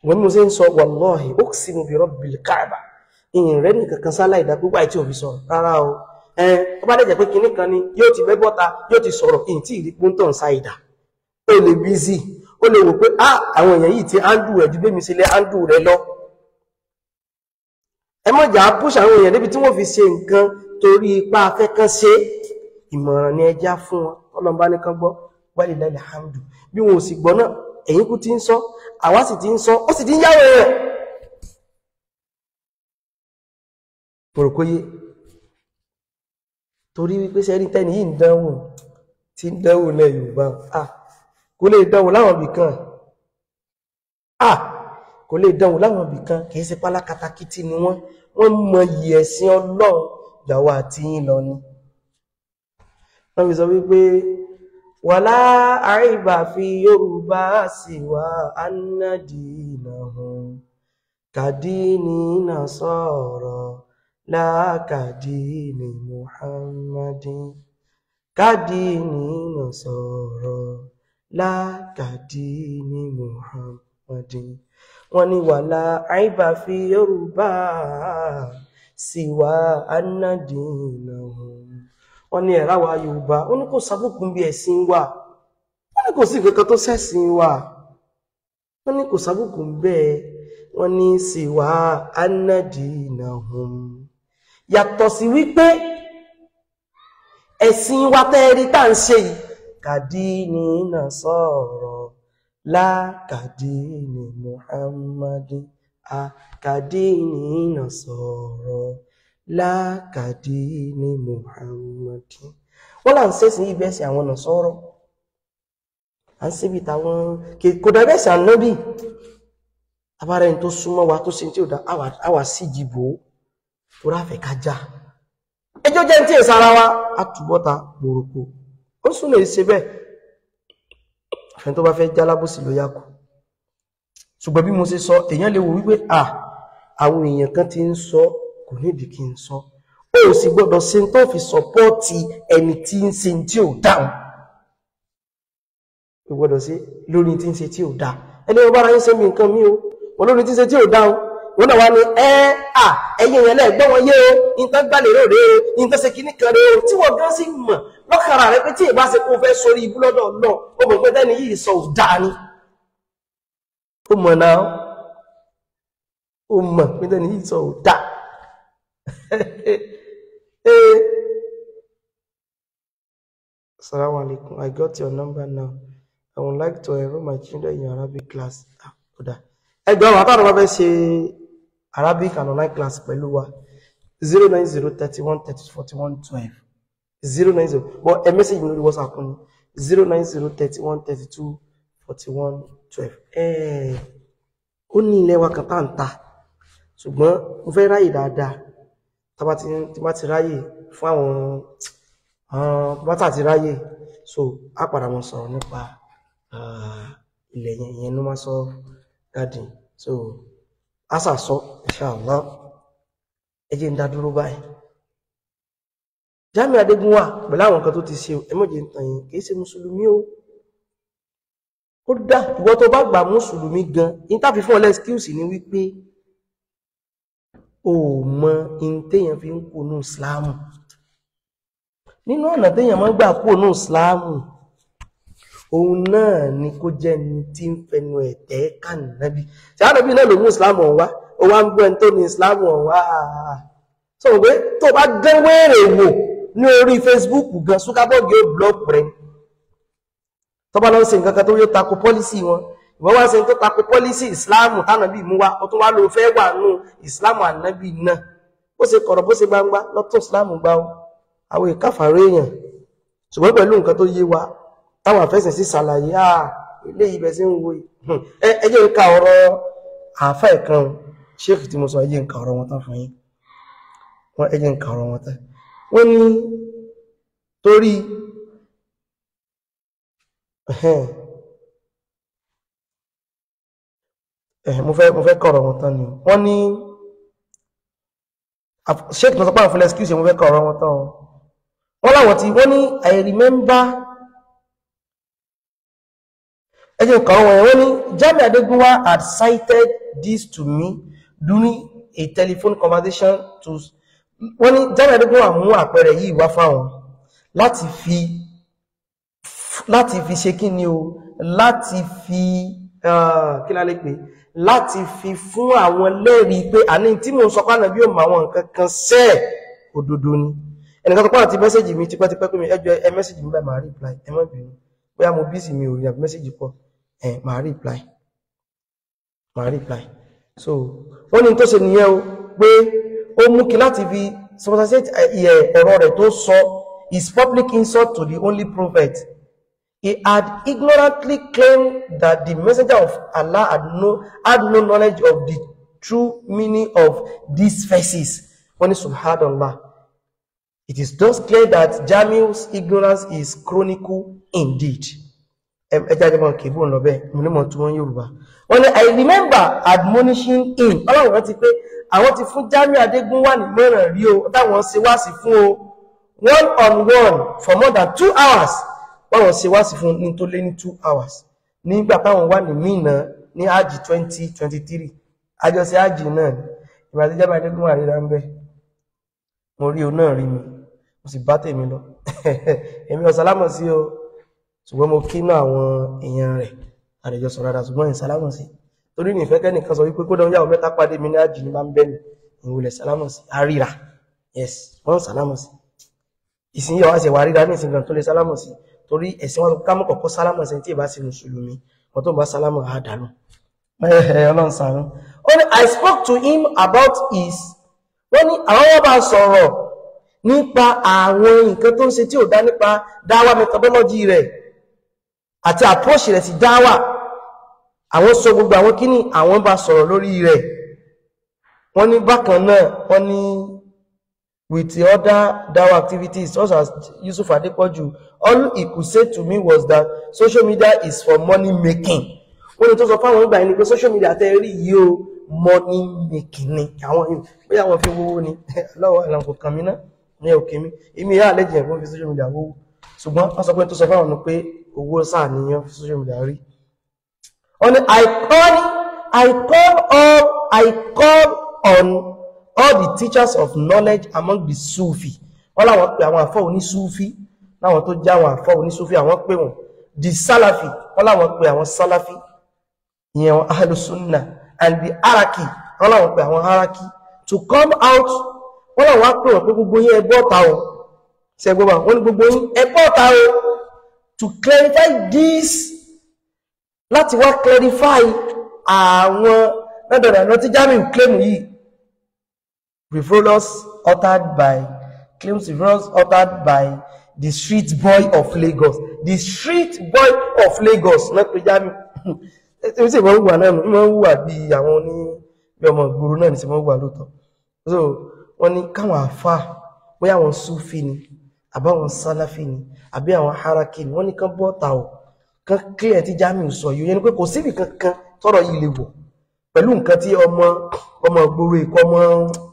Wọ́n mú sí ń sọ wallahi uqsimu bi rabbil Kaaba, ìyìn rẹ̀ nìkan kan sálà ìdá púpọ̀ àti òfin sọ̀rọ̀ rárá o. Tó bá dẹ̀jẹ̀ pé kinní kan ni yóò ti bẹ́ bọ́ta yóò ti sọ̀rọ̀, ìyìn tí ìrí pọ́ńtọ̀ ń sa ìdá. Ó lè bízì, ó lè wò pé á àwọn èèyàn yìí ti áńdù rẹ̀ ju bẹ́mi sí lé áńdù rẹ̀ lọ. Ẹ má jà á púṣ àwọn èèyàn débi tí wọ́n fi ṣe nǹkan torí ipá afẹ́ kan ṣe. Ìmọ̀ràn ni ẹja fún wọn, Ọlọ́run bá ní kán gbọ́, walillahi alhamdu. Bí wọn ò sì gbọ́ náà, ẹ̀yin kú ti ń sọ, àwa sì ti ń sọ, ó sì ti ń yáwó rẹ̀. Pòròkóyé torí wípé sẹ́rí tẹ́ni yìí ń dánwò tí ń dánwò lẹ́ Yorùbá, ah kò lè dánwò láwọn ibì kan, ah kò lè dánwò láwọn ibì kan, kìí ṣe pálákatakítí ni wọ́n, wọ́n mọ iyì ẹ̀sìn Ọlọ́run ìyàwó àti yín lọ ni. Wọ́n fi sọ wípé wàlá àìbà fi Yorùbá sí wa annadinahum kàdínì nasara lákàdínì Muhammadin, kàdínì nasara lákàdínì Muhammadin. Wọ́n ní wàlá àìbà fi Yorùbá sí wa annadinahum. Wọ́n ní ẹ̀rá wa Yorùbá, wọ́n ní kò sábùkún bí ẹ̀sìn wa, wọ́n ní kò sí nǹkan tó ṣẹ̀sìn wa, wọ́n ní kò sábùkún bẹ́ẹ̀, wọ́n ní sì wá annadinahum. Yàtọ̀ sí wípé ẹ̀sìn wa tẹ́ẹ̀rí tá ń ṣe yìí, kàdínì nasara lákàdínì Muhammadin, àkàdínì nasara lákàdínì Muhammadin. Wọ́n là ń sẹ́sìn yìí bẹ́ẹ̀ sí àwọn nàṣọ́rọ̀, à ń síbi tàwọn kò dàbẹ́ sí ànábì. Abára ẹni tó súnmọ́ wa tó ṣe tí ó dá àwà sí ìjìbò tó ráfẹ́ kájá ẹjọ́ jẹ́ tí èsàrà wa á túbọ́ta gbòròkó ó súnlẹ̀ ṣe bẹ́ẹ̀. Àfẹ́ tó bá fẹ́ jálábòsí ló yá kù. Ṣùgbọ́n bí mo ṣe sọ, èèyàn lè wò wípé à àwọn èèyàn kan ti ń sọ, kò nídìí kí n sọ. Ó sì gbọ́dọ̀ ṣe tó fi sọpọ́ọ̀tì ẹni tí ń ṣe tí ò dáhùn. Ó gbọ́dọ̀ ṣe lórí tí ń ṣe tí ò dáa. Ẹni ọba ara yín ṣe mi nǹkan mi o, wọn lórí tí ń ṣe tí ò dáhùn. Wọn náà wá ní ẹ́ à ẹ̀yìn èèyàn lẹ́gbọ́n wọn yé o, nǹkan gbálẹ̀ rò rèé o, nǹkan ṣe kíní kan rèé o, tí wọ́n gán sí mọ̀ lọ́kàrà rẹ pé tí ìbá ṣe kó fẹ́ sórí ibú lọ́dọ̀ náà, ó mọ̀ pé tẹ́ni yìí sọ ò dáa ni. Ó mọ̀ náà, ó mọ̀ pé tẹ́ni yìí sọ ò dáa. Assalamu alaikum, I got your number now. I would like to enroll my children in your Arabic class. Ah, ó dáa. Ẹgbẹ́ àwọn àtàwọn bá fẹ́ ṣe Arabic and online class pẹ̀lú wa, 090 31 30 41 12, 090, but ẹ message mi lórí WhatsApp ni 090 31 32 41 12. Ó ní ilé wa kan tá ń ta, ṣùgbọ́n mo fẹ́ ráyè dáadáa. Tá bá ti ráyè fún àwọn bá tà ti ráyè, so á padà mọ sọ̀rọ̀ nípa ilẹ̀ yẹn, ìyẹn ló máa sọ garden. So a sà sọ, inshallah. Ẹ jẹ́ ń dá dúró báyìí. Jamiu Adégúnwà pẹ̀lú àwọn nǹkan tó ti ṣe, ẹ má jẹ́ ń tàn yín, kì í ṣe mùsùlùmí o. Ó dá ìwọ tó bá gbà mùsùlùmí gan, ní tá fi fún ọ lẹ́skíùsì ni wípé o mọ in téèyàn fi ń kó nù ìsìláàmù. Nínú ọ̀nà téèyàn máa ń gbà kó nù ìsìláàmù, òun náà ni kó jẹ́ ni tí ń fẹnu ẹ̀tẹ́ kànábì. Ṣé ànábì náà ló mú ìsìláàmù ọ̀hún wá? Ó wá ń gbọ́ ẹni tó ní ìsìláàmù ọ̀hún wá. Sọ pé tó bá gán wéèrè wò ní orí Facebook gan, Zuckerberg yóò blọọkù rẹ. Tó bá lọ ń ṣe nǹkan kan tó yóò tako pọ́lísì wọn, ìwọ́n wá ṣe tó tako pọ́lísì ìsìláàmù tánàbì mú wá, ó tún wá ló fẹ́ wà nù ìsìláàmù ànábì náà. Bó ṣe kọ̀rọ̀ bó ṣe gbangba lọ́tún ìsìláàmù gbá o. Àwọn ìkáfàárọ̀ èèyàn, ṣùgbọ́n pẹ̀lú nǹkan tó yé wa táwọn àfẹ́sìn sí ṣàlàyé, ilé ibẹ̀ sí ń wo ẹ jẹ́ ń ka ọ̀rọ̀ àáfà ẹ̀kan ṣéèkì tí mo sọ, ẹ jẹ́ ń ka ọ̀rọ̀ wọn tán fún yín. Wọ́n ẹ jẹ́ ń ka ọ̀rọ̀ wọn tán. Wọ́n ní torí mo fẹ́ kọ̀rọ̀ wọn tán ni. Wọ́n ní ṣéèkì tó sọ pé àwọn fúnlẹ̀ excuse, mo fẹ́ kọ̀rọ̀ wọn tán o. Wọ́n láwọn tí wọ́n ní I remember, ẹjẹ́ nǹkan wọn wọ́n ní Jamiu Adégúnwà had cited this to me during a telephone conversation to, wọ́n ní Jamiu Adégúnwà mú àpẹẹrẹ yìí wá fáwọn láti fi ṣe kí ni o, láti fi kí la lè pè, láti fi fún àwọn lẹ́rìí pé àní tí mò ń sọ pé Ànábì ò mọ àwọn nǹkan kan sẹ́ẹ̀ òdodo ni. Ẹnìkan tó pàdé ti mẹ́sẹ̀jì mi tipẹ́tipẹ́ pé mi ẹjọ́ ẹ mẹ́sẹ̀jì mi báyìí, màá reply, ẹ má bínú bóyá mo busy mi ò rí àbí mẹ́sẹ̀jì pọ̀, ẹ màá reply, màá reply. So wọ́n ní tó ṣe nìyẹn o, pé ó mú kí láti fi substantiate ọ̀rọ̀ rẹ̀ tó sọ his public insult to the only prophet. He had ignorantly claimed that the messenger of Allah had no knowledge of the true meaning of these verses. Wọ́n ní subhanallah. It is thus clear that Jamiu's ignorance is chronicle indeed. Wọ́n ní I remember admonishing him. Ọlọ́run rántí pé àwọn ti fún Jamiu Adégúnwà nímọ̀ràn rí o, táwọn ṣe wá sí fún o, one on one for more than 2 hours. Báwọn ṣe wá sí fún ní tó lé ní 2 hours. Nígbà táwọn wà ní Mínà ní Ájì 2023. Àjọṣe Ájì náà ni. Ìgbà tí Jamiu Adégúnwà ríra ń bẹ̀. Mo rí o náà rí mi, mo sì bá tèmi lọ. Èmi ò sálámọ̀ sí o, ṣùgbọ́n mo kí náà àwọn èèyàn rẹ̀, àdèjọ sọ̀rọ̀ dáadáa, ṣùgbọ́n ìn sálámọ̀ sí. Torí ní ìfẹ́ kẹ́nìkan sọ wípé kódà yàwó mẹ́ta pàdé mi ní àjì ní máa ń bẹ́ mi, ìwòlẹ̀ sálámọ̀ sí, àríra. Yes, wọ́n sálámọ̀ sí. Ìsìn yóò wá ṣe wà ríra ní ìsìn gan tó lè sálámọ̀ sí, torí ẹ̀sìn wọn ká mọ́ kọ̀kọ́ sálámọ̀ sí tí ì bá ṣe mùsùlùmí, wọn tó bá sálámọ̀ á dànù. Ọlọ́run ṣàánú. Ó ní I spoke to him about his, wọ́n ní àwọn wọ́n bá sọ̀rọ̀ nípa àwọn nǹkan tó ń ṣe tí ò dá nípa dáwà methodology rẹ̀ àti approach rẹ̀ sí dáwà. Àwọn sọ gbogbo àwọn kíní àwọn bá sọ̀rọ̀ lórí rẹ̀. Wọ́n ní bákan náà, wọ́n ní with the other dáwà activities such as Yusuf Adepoju, all he could say to me was that social media is for money making. Wọ́n ní tó sọ fáwọn ìgbà yẹn ni pé social media tẹ́ rí yìí o, money making ni. Àwọn bóyá àwọn fi wówó ni, lọ́wọ́ ìlànà kò kàn mí ná, ní òkè mi, èmi yà lẹ́jìn ẹ̀kọ́ fi social media wówó. Ṣùgbọ́n wọ́n sọ pé tó sọ fáwọn ni pé owó sáà nìyẹn fi social media rí. Wọ́n ní I call all I call on all the teachers of knowledge among the Sufi. Wọ́n láwọn pè àwọn àfọ́ oní Sufi, láwọn tó já àwọn àfọ́ oní Sufi àwọn pè wọ́n. The Salafi, wọ́n láwọn pè àwọn Salafi, ìyẹn àwọn Ahlu Sunnah, and the Haraki, wọ́n láwọn pè àwọn Haraki to come out. Wọ́n láwọn wá pè wọ́n pé gbogbo yín ẹ bọ́ ta o. Ṣé ẹ gbọ́ bá? Wọ́n ní gbogbo yín ẹ bọ́ ta o. To clarify this, láti wá clarify àwọn lọ́dọ̀dọ̀ tí Jamiu claim yìí. Frivolous uttered by claims frivolous uttered by the street boy of Lagos. The street boy of Lagos náà pé Jamiu. Ṣé ṣe ìmọ̀ wùwà náà nù? Ìmọ̀ wùwà bí àwọn oní bí ọmọ ìgboro náà ní ṣe mọ̀ wùwà lóòótọ́. So wọ́n ní káwọn àfáà bóyá àwọn Sufi ni, àbáwọn Salafi ni, àbí àwọn Haraki ni, wọ́n ní kán bọ́ta o, kán clear tí Jamiu sọ yìí. Yẹn ni pé kò síbì kankan tọ́rọ̀ yìí lè wọ̀ pẹ̀lú nǹkan tí ọmọ ọmọ ìgboro Èkó ọmọ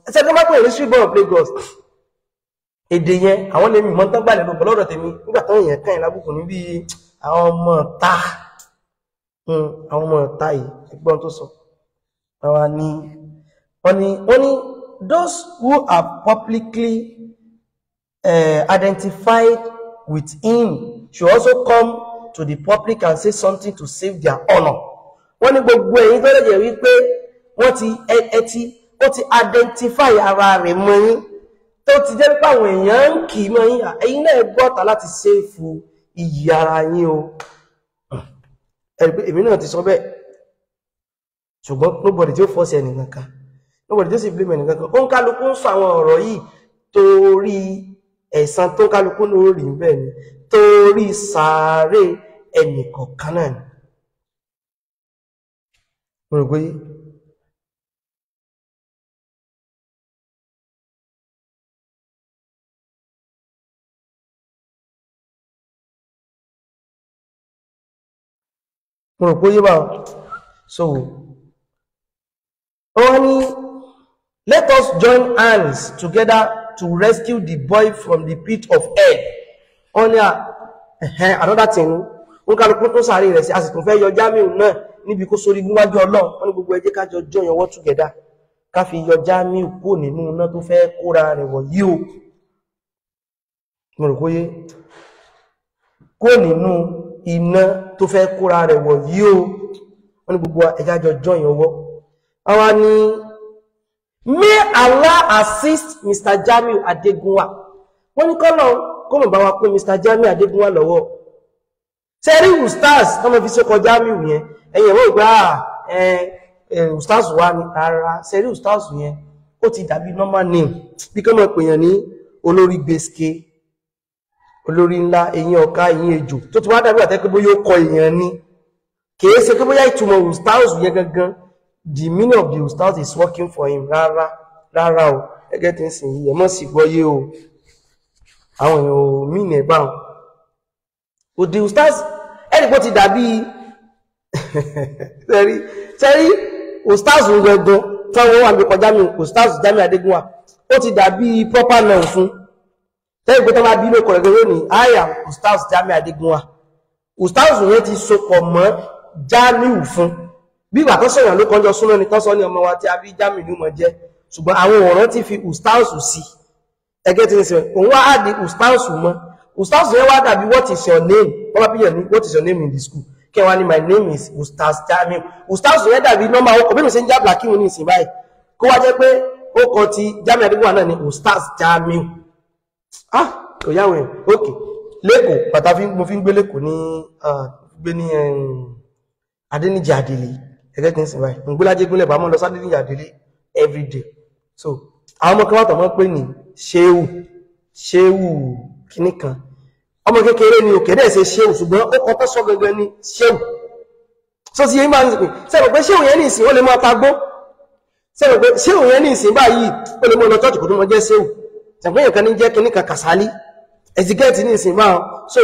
ẹsẹ̀ kan bá pè ní street boy of Lagos. Èdè yẹn àwọn lèmi mọ́ tán gbàlẹ̀ lọ́pọ̀ lọ́dọ̀ tèmi nígbà táwọn èèyàn kàn yín lábùkù níbi àwọn ọmọ ta àwọn ọmọ ta yìí ẹgbọ́n tó sọ. Wọ́n ní those who are publicly identified with him should also come to the public and say something to save their honor. Wọ́n ní gbogbo ẹ̀yin tó lè jẹ́ wípé wọ́n ti ẹtí ó ti identify ara rẹ̀ mọ́ yín, tó ti jẹ́ pé àwọn èèyàn ń kì í mọ́ yín, ẹ̀yin náà gbọ́ta láti ṣéèfù iyì ara yín o. Èmi náà ti sọ bẹ́ẹ̀, ṣùgbọ́n nobody tí ó fọ́ọ̀sì ẹnìkankan, nobody tí ó sì blame ẹnìkankan. Ó ń kálukú ń sọ àwọn ọ̀rọ̀ yìí torí ẹ̀san tó kálukú lórí bẹ́ẹ̀ ni, torí sàárè ẹnìkọ̀ọ̀kan náà ni. Mo rò pé yé bá. So wọ́n ní let us join hands together to rescue the boy from the pit of hell. Wọ́n ní another thing, wọ́n kálukú tó sàárè rẹ̀ sí, a sì tún fẹ́ yọ Jamiu náà níbi kó sórí níwájú Ọlọ́run. Wọ́n ní gbogbo ẹ jẹ́ ká jọ join ọwọ́ together ká fi yọ Jamiu kúrò nínú iná tó fẹ́ kóra rẹ̀ wọ̀ yìí o. Mo rò pé kúrò nínú iná tó fẹ́ kóra rẹ̀ wọ̀ yìí o. Wọ́n ní gbogbo ẹ jẹ́ ká jọ join ọwọ́. Àwa ní may Allah assist Mr. Jamiu Adegunwa. Wọ́n ní kọ́lọ̀ kó mọ̀ bá wa pé Mr. Jamiu Adegunwa lọ́wọ́. Sẹ́rí ustaz tó mọ̀ fi sókọ Jamiu yẹn, ẹ̀yìn ẹ̀wọ̀n ìgbà ustaz wa ní rárá. Sẹ́rí ustaz yẹn ó ti dàbí normal name bí kọ́ mọ̀ pèèyàn ní olórí gbèsè, olórí ńlá, eyín ọ̀ka, eyín ejò, tó ti wá dàbí àtẹ́ pé bóyá ó kọ èèyàn ni. Kìí ṣe pé bóyá ìtumọ̀ ustaz yẹn gangan, the meaning of the ustaz is working for him. Rárá rárá o, ẹgẹ́ tí ń sìn yìí ẹ̀ mọ́ sí gbọ́yé o, àwọn èèyàn ò mí ní ẹ̀bá o. The ustaz ẹni pé ó ti dàbí sẹ́rí sẹ́rí ustaz ń gangan táwọn wà ní kọjá mi, ustaz Jamiu Adegunwa ó ti dàbí proper noun fún. Tẹ́lẹ̀ pé tó bá bí ló kọ̀rọ̀ gẹ́gẹ́ ní I am ustaz Jamiu Adegunwa. Ustaz yẹn ti sopọ̀ mọ́ Jamiu fún. Bí ìgbà tó sọ̀yàn ló kọjọ súná ni tán sọ ní ọmọ wa tí a bí Jamiu ní mọ̀ jẹ́, ṣùgbọ́n àwọn ọ̀rọ̀ ti fi ustaz sí. Ẹgẹ́ ti ń sọ òun wá á di ustaz mọ́. Ustaz yẹn wá dàbí what is your name? Wọ́n bá bí yàn ní what is your name in the school? Kí wọ́n ní my name is Ustaz Jamiu. Ustaz yẹn dàbí normal ọkọ̀ bí mi ṣe ń jábla kí wọ́n ní ìsìn báyìí. Kó wá jẹ́ pé ó kọ ti Jamiu Adegunwa náà ni Ustaz Jamiu. Ah, kò yáwó ẹ̀. Ok, Lẹ́kọ̀ọ́, bàtà mo fi ń gbé Lẹ́kọ̀ọ́ ní gbé ní Adéníjì Adélé. Ẹgẹ́ tí ń sìn báyìí. Mo gbé lájégúnlẹ̀ bá mọ́ lọ sádéníjì Adélé every day. So, àwọn ọmọ kan wà tó mọ́ pé ní Ṣéwù, Ṣéwù kìíní kan. Ọmọ kékeré ni òkè dẹ̀ ṣe Ṣéwù, ṣùgbọ́n ó kọ tó sọ gangan ní Ṣéwù. So ti yẹn bá ń sìn, ṣé rò pé Ṣéwù yẹn ní ìsìn ó lè máa ta gbó? Ṣé rò pé Ṣéwù yẹn ní ìsìn báyìí ó lè mọ́ lọ church kò tó mọ jẹ́ Ṣéwù? Ṣàpé èèyàn kan ní jẹ́ kíní kan Kàsálí. Ẹ̀sìgẹ́ẹ̀tì ní ìsìn báwọn. So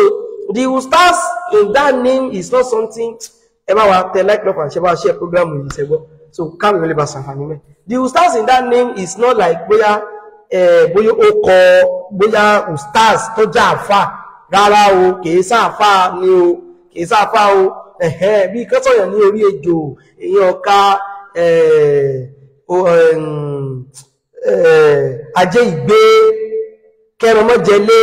the ustaz in that name is not something ẹ bá wa tẹ like, love and share, bá wa share program yìí ṣẹgbọ́. So káwọn èèyàn lè bá ṣàǹfààní mẹ́. The ustaz in that name is not like bóyá bóyá ó kọ bóyá ustaz tó jẹ́ àfà. Rárá o, kìí sáàfà ni o, kìí sáàfà o. Ẹ̀hẹ́n, bí kọ́sọ̀yàn ní orí ejò, èèyàn ọ̀ka, Ajé ìgbé kẹrànmọ́jẹlé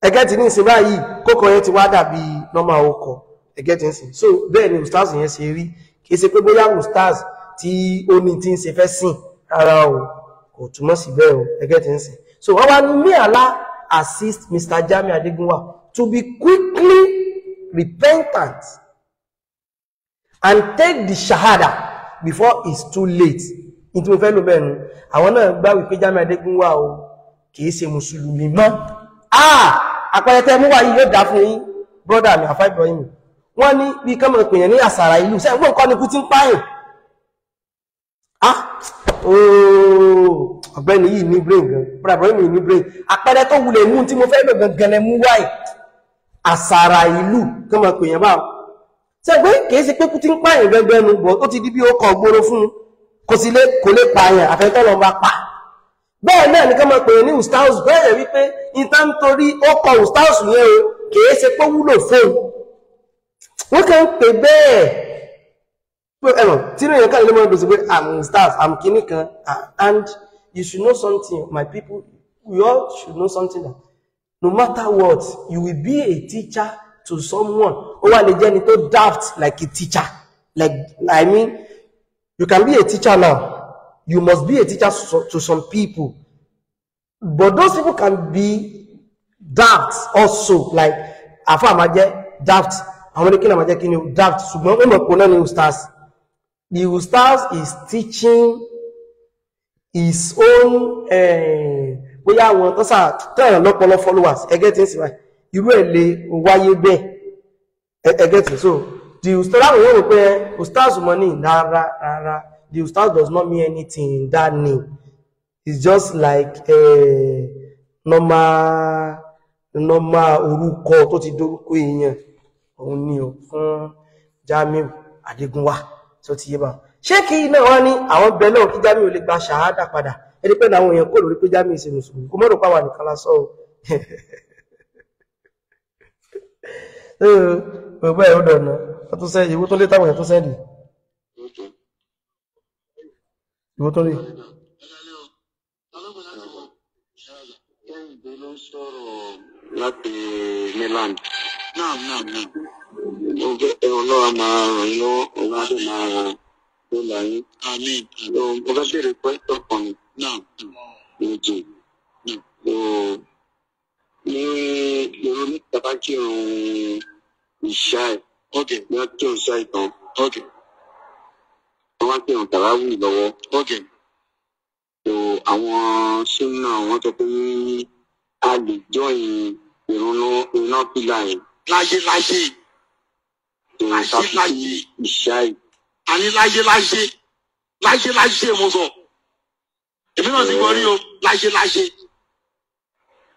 ẹgẹ́ ti ní ìsìn báyìí, kókọ yẹn ti wá dàbí normal ọkọ̀ ẹgẹ́ ti ń sìn. So bẹ́ẹ̀ ni ustaz yẹn ṣe rí. Kìí ṣe pé bóyá ustaz tí ó ní tí ń ṣe fẹ́ sìn rárá o, kò túmọ̀ sí bẹ́ẹ̀ o, ẹgẹ́ ti ń sìn. So wọ́n wá ní may Allah assist Mr. Jamiu Adegunwa to be quickly repentant and take the shahada before it's too late. Ní tí mo fẹ́ lò bẹ́ẹ̀ nu, àwọn náà gbá wípé Jamiu Adegunwa o kìí ṣe mùsùlùmí mọ́. Àpẹẹrẹ tẹ́ mú wá yìí yóò dá fún yín, brọ́dà mi àfá Ibrahim. Wọ́n ní bí kọ́mọ̀ pèèyàn ní àsàrà ìlú sẹ́gbọ́n nǹkan ní kú tí ń pààyàn. Ọ̀gbẹ́ni yìí ní brain gan, brọ́dà Ibrahim yìí ní brain. Àpẹẹrẹ tó wulẹ̀ mú tí mo fẹ́ lò gangan lẹ mú wáyìí, àsàrà ìlú kọ́mọ̀ pèèyàn báwọn. Sẹ́gbọ́n kìí ṣe pé kú tí ń pààyàn gangan nu, bọ̀ ó ti di bí ó kọ gbóró fún un, kò sí lè kò lè pààyàn àfẹ́tọ́ lọ bá pa. Bẹ́ẹ̀ náà ní kọ́mọ̀ pèèyàn ní ustaz, bẹ́ẹ̀ wípé ìta ń torí ó kọ ustaz yẹn o, kìí ṣe pé wúlò fóun, wọ́n kàn ń pè bẹ́ẹ̀. Ẹ̀rọ tí ní èèyàn kàn lè mọ́ ìgbésí pé I'm ustaz, I'm kìíní kan. And you should know something, my people, we all should know something, that no matter what, you will be a teacher to someone. Ó wà lè jẹ́ ni tó daft like a teacher, like, I mean, you can be a teacher now, you must be a teacher to some people, but those people can be daft also. Like àfáà máa jẹ́ daft, àwọn oníkí náà máa jẹ́ kí ni daft, ṣùgbọ́n ó mọ̀ pé náà ni ustaz. The ustaz is teaching his own, bóyá àwọn tó sà tẹ́ràn lọ́pọlọ followers, ẹgẹ́ tí ń sì wáyé, irú ẹ̀ lè wáyé bẹ́ẹ̀, ẹgẹ́ tí. So the ustaz, láwọn yóò rò pé ustaz mọ́ ní rárá rárá, the ustaz does not mean anything in that name. It's just like normal orúkọ tó ti dórúkọ èèyàn òun ni o fún Jamiu Adegunwa tó ti yé bá. Ṣé kí náà wọ́n ní àwọn bẹ náà kí Jamiu lè gba ṣàhádà padà? Ẹni pé àwọn èèyàn kò lórí pé Jamiu ṣe mùsùlùmí, kò mọ́rò pàwà nìkan lásán o. Gbogbo ẹ̀ ó dọ̀nà ó tún sẹ́yìn ìwó tó lé táwọn èèyàn tó sẹ́ndì ìwó tó lé. Kẹ́hìndé ló ń sọ̀rọ̀ láti Milan. Mo fẹ́ Ọlọ́run máa ràn yín lọ́wọ́, òun á dẹ̀ máa dóòlà yín. Mo fẹ́ béèrè question kan ni. Méjì. Ní irú ní tàbá kírun ìṣá ẹ̀. Ní wọ́n kírun ìṣá ẹ̀ tán. Wọ́n wá kírun tàràwì lọ́wọ́. So àwọn súnà wọ́n sọ pé a lè join ìrun náfìlà yẹn. Láyé láyé. Láyé láyé. Ìṣá ẹ̀. Àní láyé láyé. Láyé láyé mo sọ. Èmi náà ti gbọ́ rí o, láyé láyé.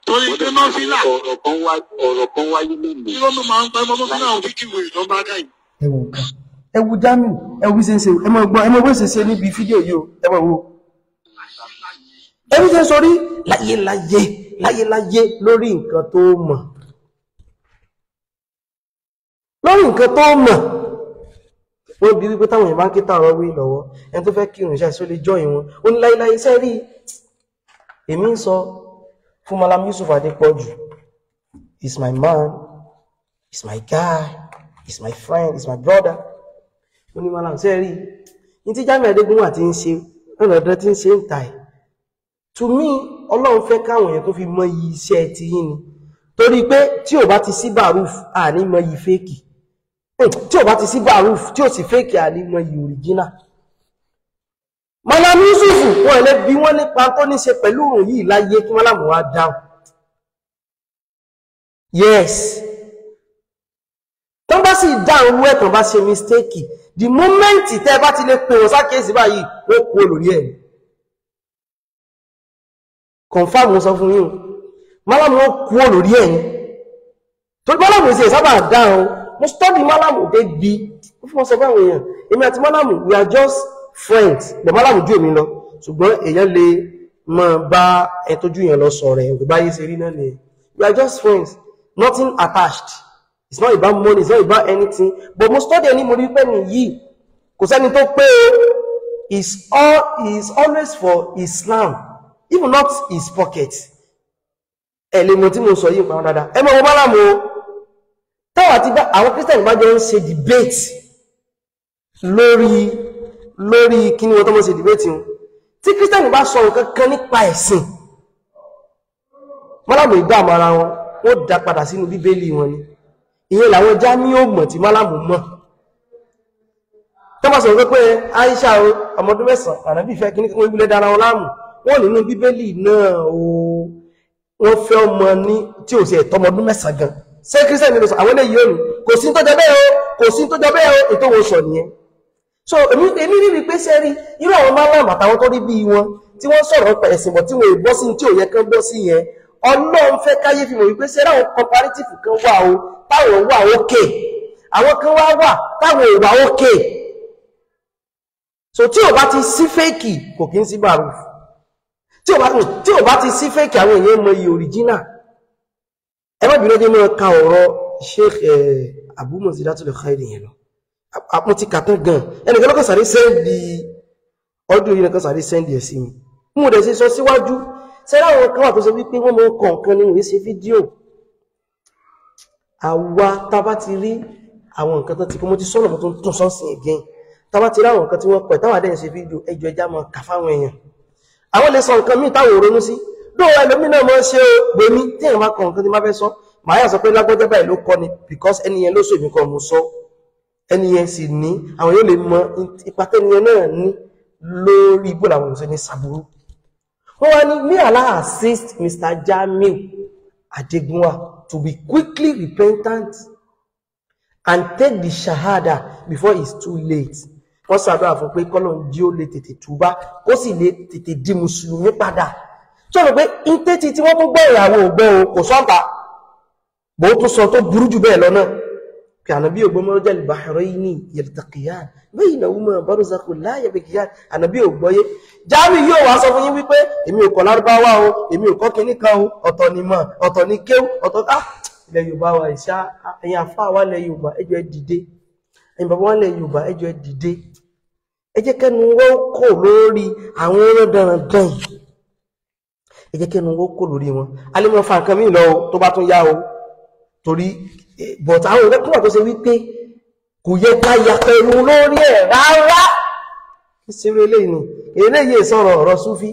Torí pé náfìlà. Ọ̀rọ̀ kan wáyé lónìí. Kí ló ló máa ń pa ẹmọ náfìlà àwọn fíkì wèrè ló ń bá ká yìí? Ẹ wo nǹkan. Ẹ wo Jamiu, ẹ wo bí ṣe ń ṣe, ẹ máa gbọ́, ẹ máa bó ṣe ṣe níbi fídíò yìí o, ẹ máa wo. Ẹ bí ṣe ń sọrí láyé láyé láyé láyé lórí nǹkan tó mọ̀. Lórí nǹkan tó mọ̀. Wọ́n bí wípé táwọn èèyàn bá ń ké tààrọ̀ wí lọ́wọ́, ẹni tó fẹ́ kírun iṣẹ́ ìṣó lè join wọn. Ó ní láyé láyé iṣẹ́ rí. Èmi ń sọ fún Malam Yusuf Adepoju. He's my man, he's my guy, he's my friend, he's my brother. Ó ní Malam ṣe rí. Ní tí Jamiu Adegunwa ti ń ṣe, ọ̀nà ọ̀dọ́ tí ń ṣe ń ta ẹ̀. To me, Ọlọ́run fẹ́ káwọn èèyàn tó fi mọ iyì iṣẹ́ ti yín ni. Torí pé tí ò bá ti sí baruf, à ní mọ iyì fẹ́ẹ̀kì. Tí ò bá ti sí baruf, tí ò sì fẹ́ẹ̀kì, à ní mọ iyì original. Malam Yusuf, wọ́n lè bí wọ́n nípa tó ní ṣe pẹ̀lú òrùn yìí láyé kí Malam wá dáhùn. Yes. Tán bá sì dáhùn owó ẹ̀tàn bá ṣe mistake, the moment tẹ́ bá ti lè pè wọ́n sákèésí báyìí, wọ́n kú olórí ẹ̀. Confirm sọ fún yín. Malam wọ́n kú olórí ẹ̀. Torí Malam ṣe sábà dáhùn. Mo study Malam dé bí. Ó fún wọn sọ fáwọn èèyàn. Èmi àti Malam, we are just friends. But Malam ju èmi lọ. Ṣùgbọ́n èèyàn lè máa bá ẹ tójú yẹn lọ sọ̀rọ̀ ẹ̀. Báyé ṣe rí náà nìyẹn. We are just friends. Nothing attached. It's not about money, it's not about anything. But mo study ẹni mo rí pé nìyí. Kò sẹ́ni tó pé o. is always for Islam, even not his pocket. Ẹ lè mọ̀ tí mo sọ yìí pa wọn dáadáa. Ẹ mọ̀ wọn bá láàmú o. Táwọn àti bá àwọn Christian bá jọ ń ṣe debate lórí kí ni wọ́n tó mọ́ ṣe debate wọn. Tí Christian bá sọ nǹkan kan nípa ẹ̀sìn, mọ́lámù ìdáàmú ara wọn, wọ́n dá padà sínú Bíbélì wọn ni. Ìyẹn làwọn Jamiu mọ̀ tí mọ́lámù mọ̀. Tó bá sọ pé Aisha o, ọmọdún 9, ànábì fẹ́ kíní wọ́n ìwúlẹ̀ dára wọn láàmú. Wọ́n nínú Bíbélì náà o, wọ́n fẹ́ ọmọ ní tí ò sí ẹ̀tọ́ ọmọdún 9 gan. Ṣé Christian ló sọ? Àwọn eléyìí ò ní. Kò sí tó jọ bẹ́ẹ̀ o, kò sí tó jọ bẹ́ẹ̀ o, ètò wọn sọ nìyẹn. So èmi rí rí pé ṣe rí irú àwọn málàmù àtàwọn tó rí bí wọn tí wọ́n sọ̀rọ̀ pa ẹ̀sìn bọ̀ tí wọ́n bọ́ sí tí ò yẹ kán bọ́ sí yẹn. Ọlọ́run fẹ́ káyé fi mọ̀ wípé ṣe ráwọn comparative kan wà o, táwọn wà ókè, àwọn kan wá wà táwọn ò wà ókè. So tí ò bá ti sí fẹ́ẹ̀kì kò kí ń sí bàrúf. Tí ò bá ti sí fẹ́ẹ̀kì àwọn èèyàn mọ iye original. Ẹ má bínú jẹ́ mọ́ ka ọ̀rọ̀ Sheikh Abu Mazidatul Khairi yẹn lọ. Mo ti kà tán gan. Ẹnìkan lọ́kàn sáré sẹ́ndì ọdún yìí, nìkan sáré sẹ́ndì ẹ̀ sí mi. Mo dẹ̀ ṣe sọ síwájú. Ṣé láwọn kan wà tó sọ wípé wọ́n mọ kọ̀ọ̀kan nínú ìṣe fídíò. Àwa tá bá ti rí àwọn nǹkan tó ti kọ́, mo ti sọ̀rọ̀ mo tún tún sọ́ọ̀sì again. Tá bá ti rí àwọn nǹkan tí wọ́n pẹ̀ táwa dẹ̀ ń ṣe fídíò, ẹjọ́ ẹja máa kà fáwọn èèyàn. Àwọn lè sọ nǹkan míì táwọn ò ronú sí. Dóò ẹlòmíì náà máa ń ṣe gbèmí tí èèyàn bá kọ nǹkan tí má fẹ́ sọ. Màá yà sọ pé lágbọ́jọ́ báyìí ló kọ́ ni because ẹni yẹn ló sọ èmi kan mo sọ. Ẹni yẹn sì ní àwọn yóò lè mọ ipa tẹ́ni yẹn náà ní lórí ibò làwọn òṣèlú ní sàbúrú. Wọ́n wá ní may Allah assist Mr. Jamiu Adegunwa to be quickly repentant and take the shahada before it's too late. Wọ́n ṣàdúrà fún pé kọ́lọ̀ jí ó lè tètè túbá kó sì lè tètè di mùsùlùmí padà. Tí ó rò pé ìtẹ́tì tí wọ́n tún gbọ́ ìyàwó ògbọ́ o kò sọ́ǹtà bó tún sọ tó burú jù bẹ́ẹ̀ lọ náà. Pé ànábì ògbọ́ mọ́rọ́jà al-bahrayni yaltaqiyan baynahuma barzakhun la yabghiyan. Ànábì ògbọ́yé. Jamiu yóò wá sọ fún yín wípé èmi ò kọ́ lárúbáwá o, èmi ò kọ́ kinní kan o, ọ̀tọ̀ ni mọ̀, ọ̀tọ̀ ni kéwú, ọ̀tọ̀ ah ilẹ̀ Yorùbá wa ìṣá, ẹ̀yin àfáà wa ilẹ̀ Yorùbá ẹ jọ̀ọ́ ẹ dìde, ẹ̀yin bàbá wa ilẹ̀ Yorùbá ẹ jọ̀ọ́ ẹ dìde. Ẹ jẹ́ kẹ́nu wọ́n kò lórí àwọn ọ̀rọ̀ yìí. Ẹ jẹ́ kẹ́nu wọ́n kò lórí wọn. A lè mọ fa nǹkan míì lọ tó bá tún yá o. Torí but àwọn ọ̀rẹ́ kúrò tó ṣe wípé kò yẹ ká yàtọ̀ ẹnu lórí ẹ̀ rárá. Kí ṣe eré eléyìí ni? Eléyìí sọ̀rọ̀ ọ̀rọ̀ Súfí,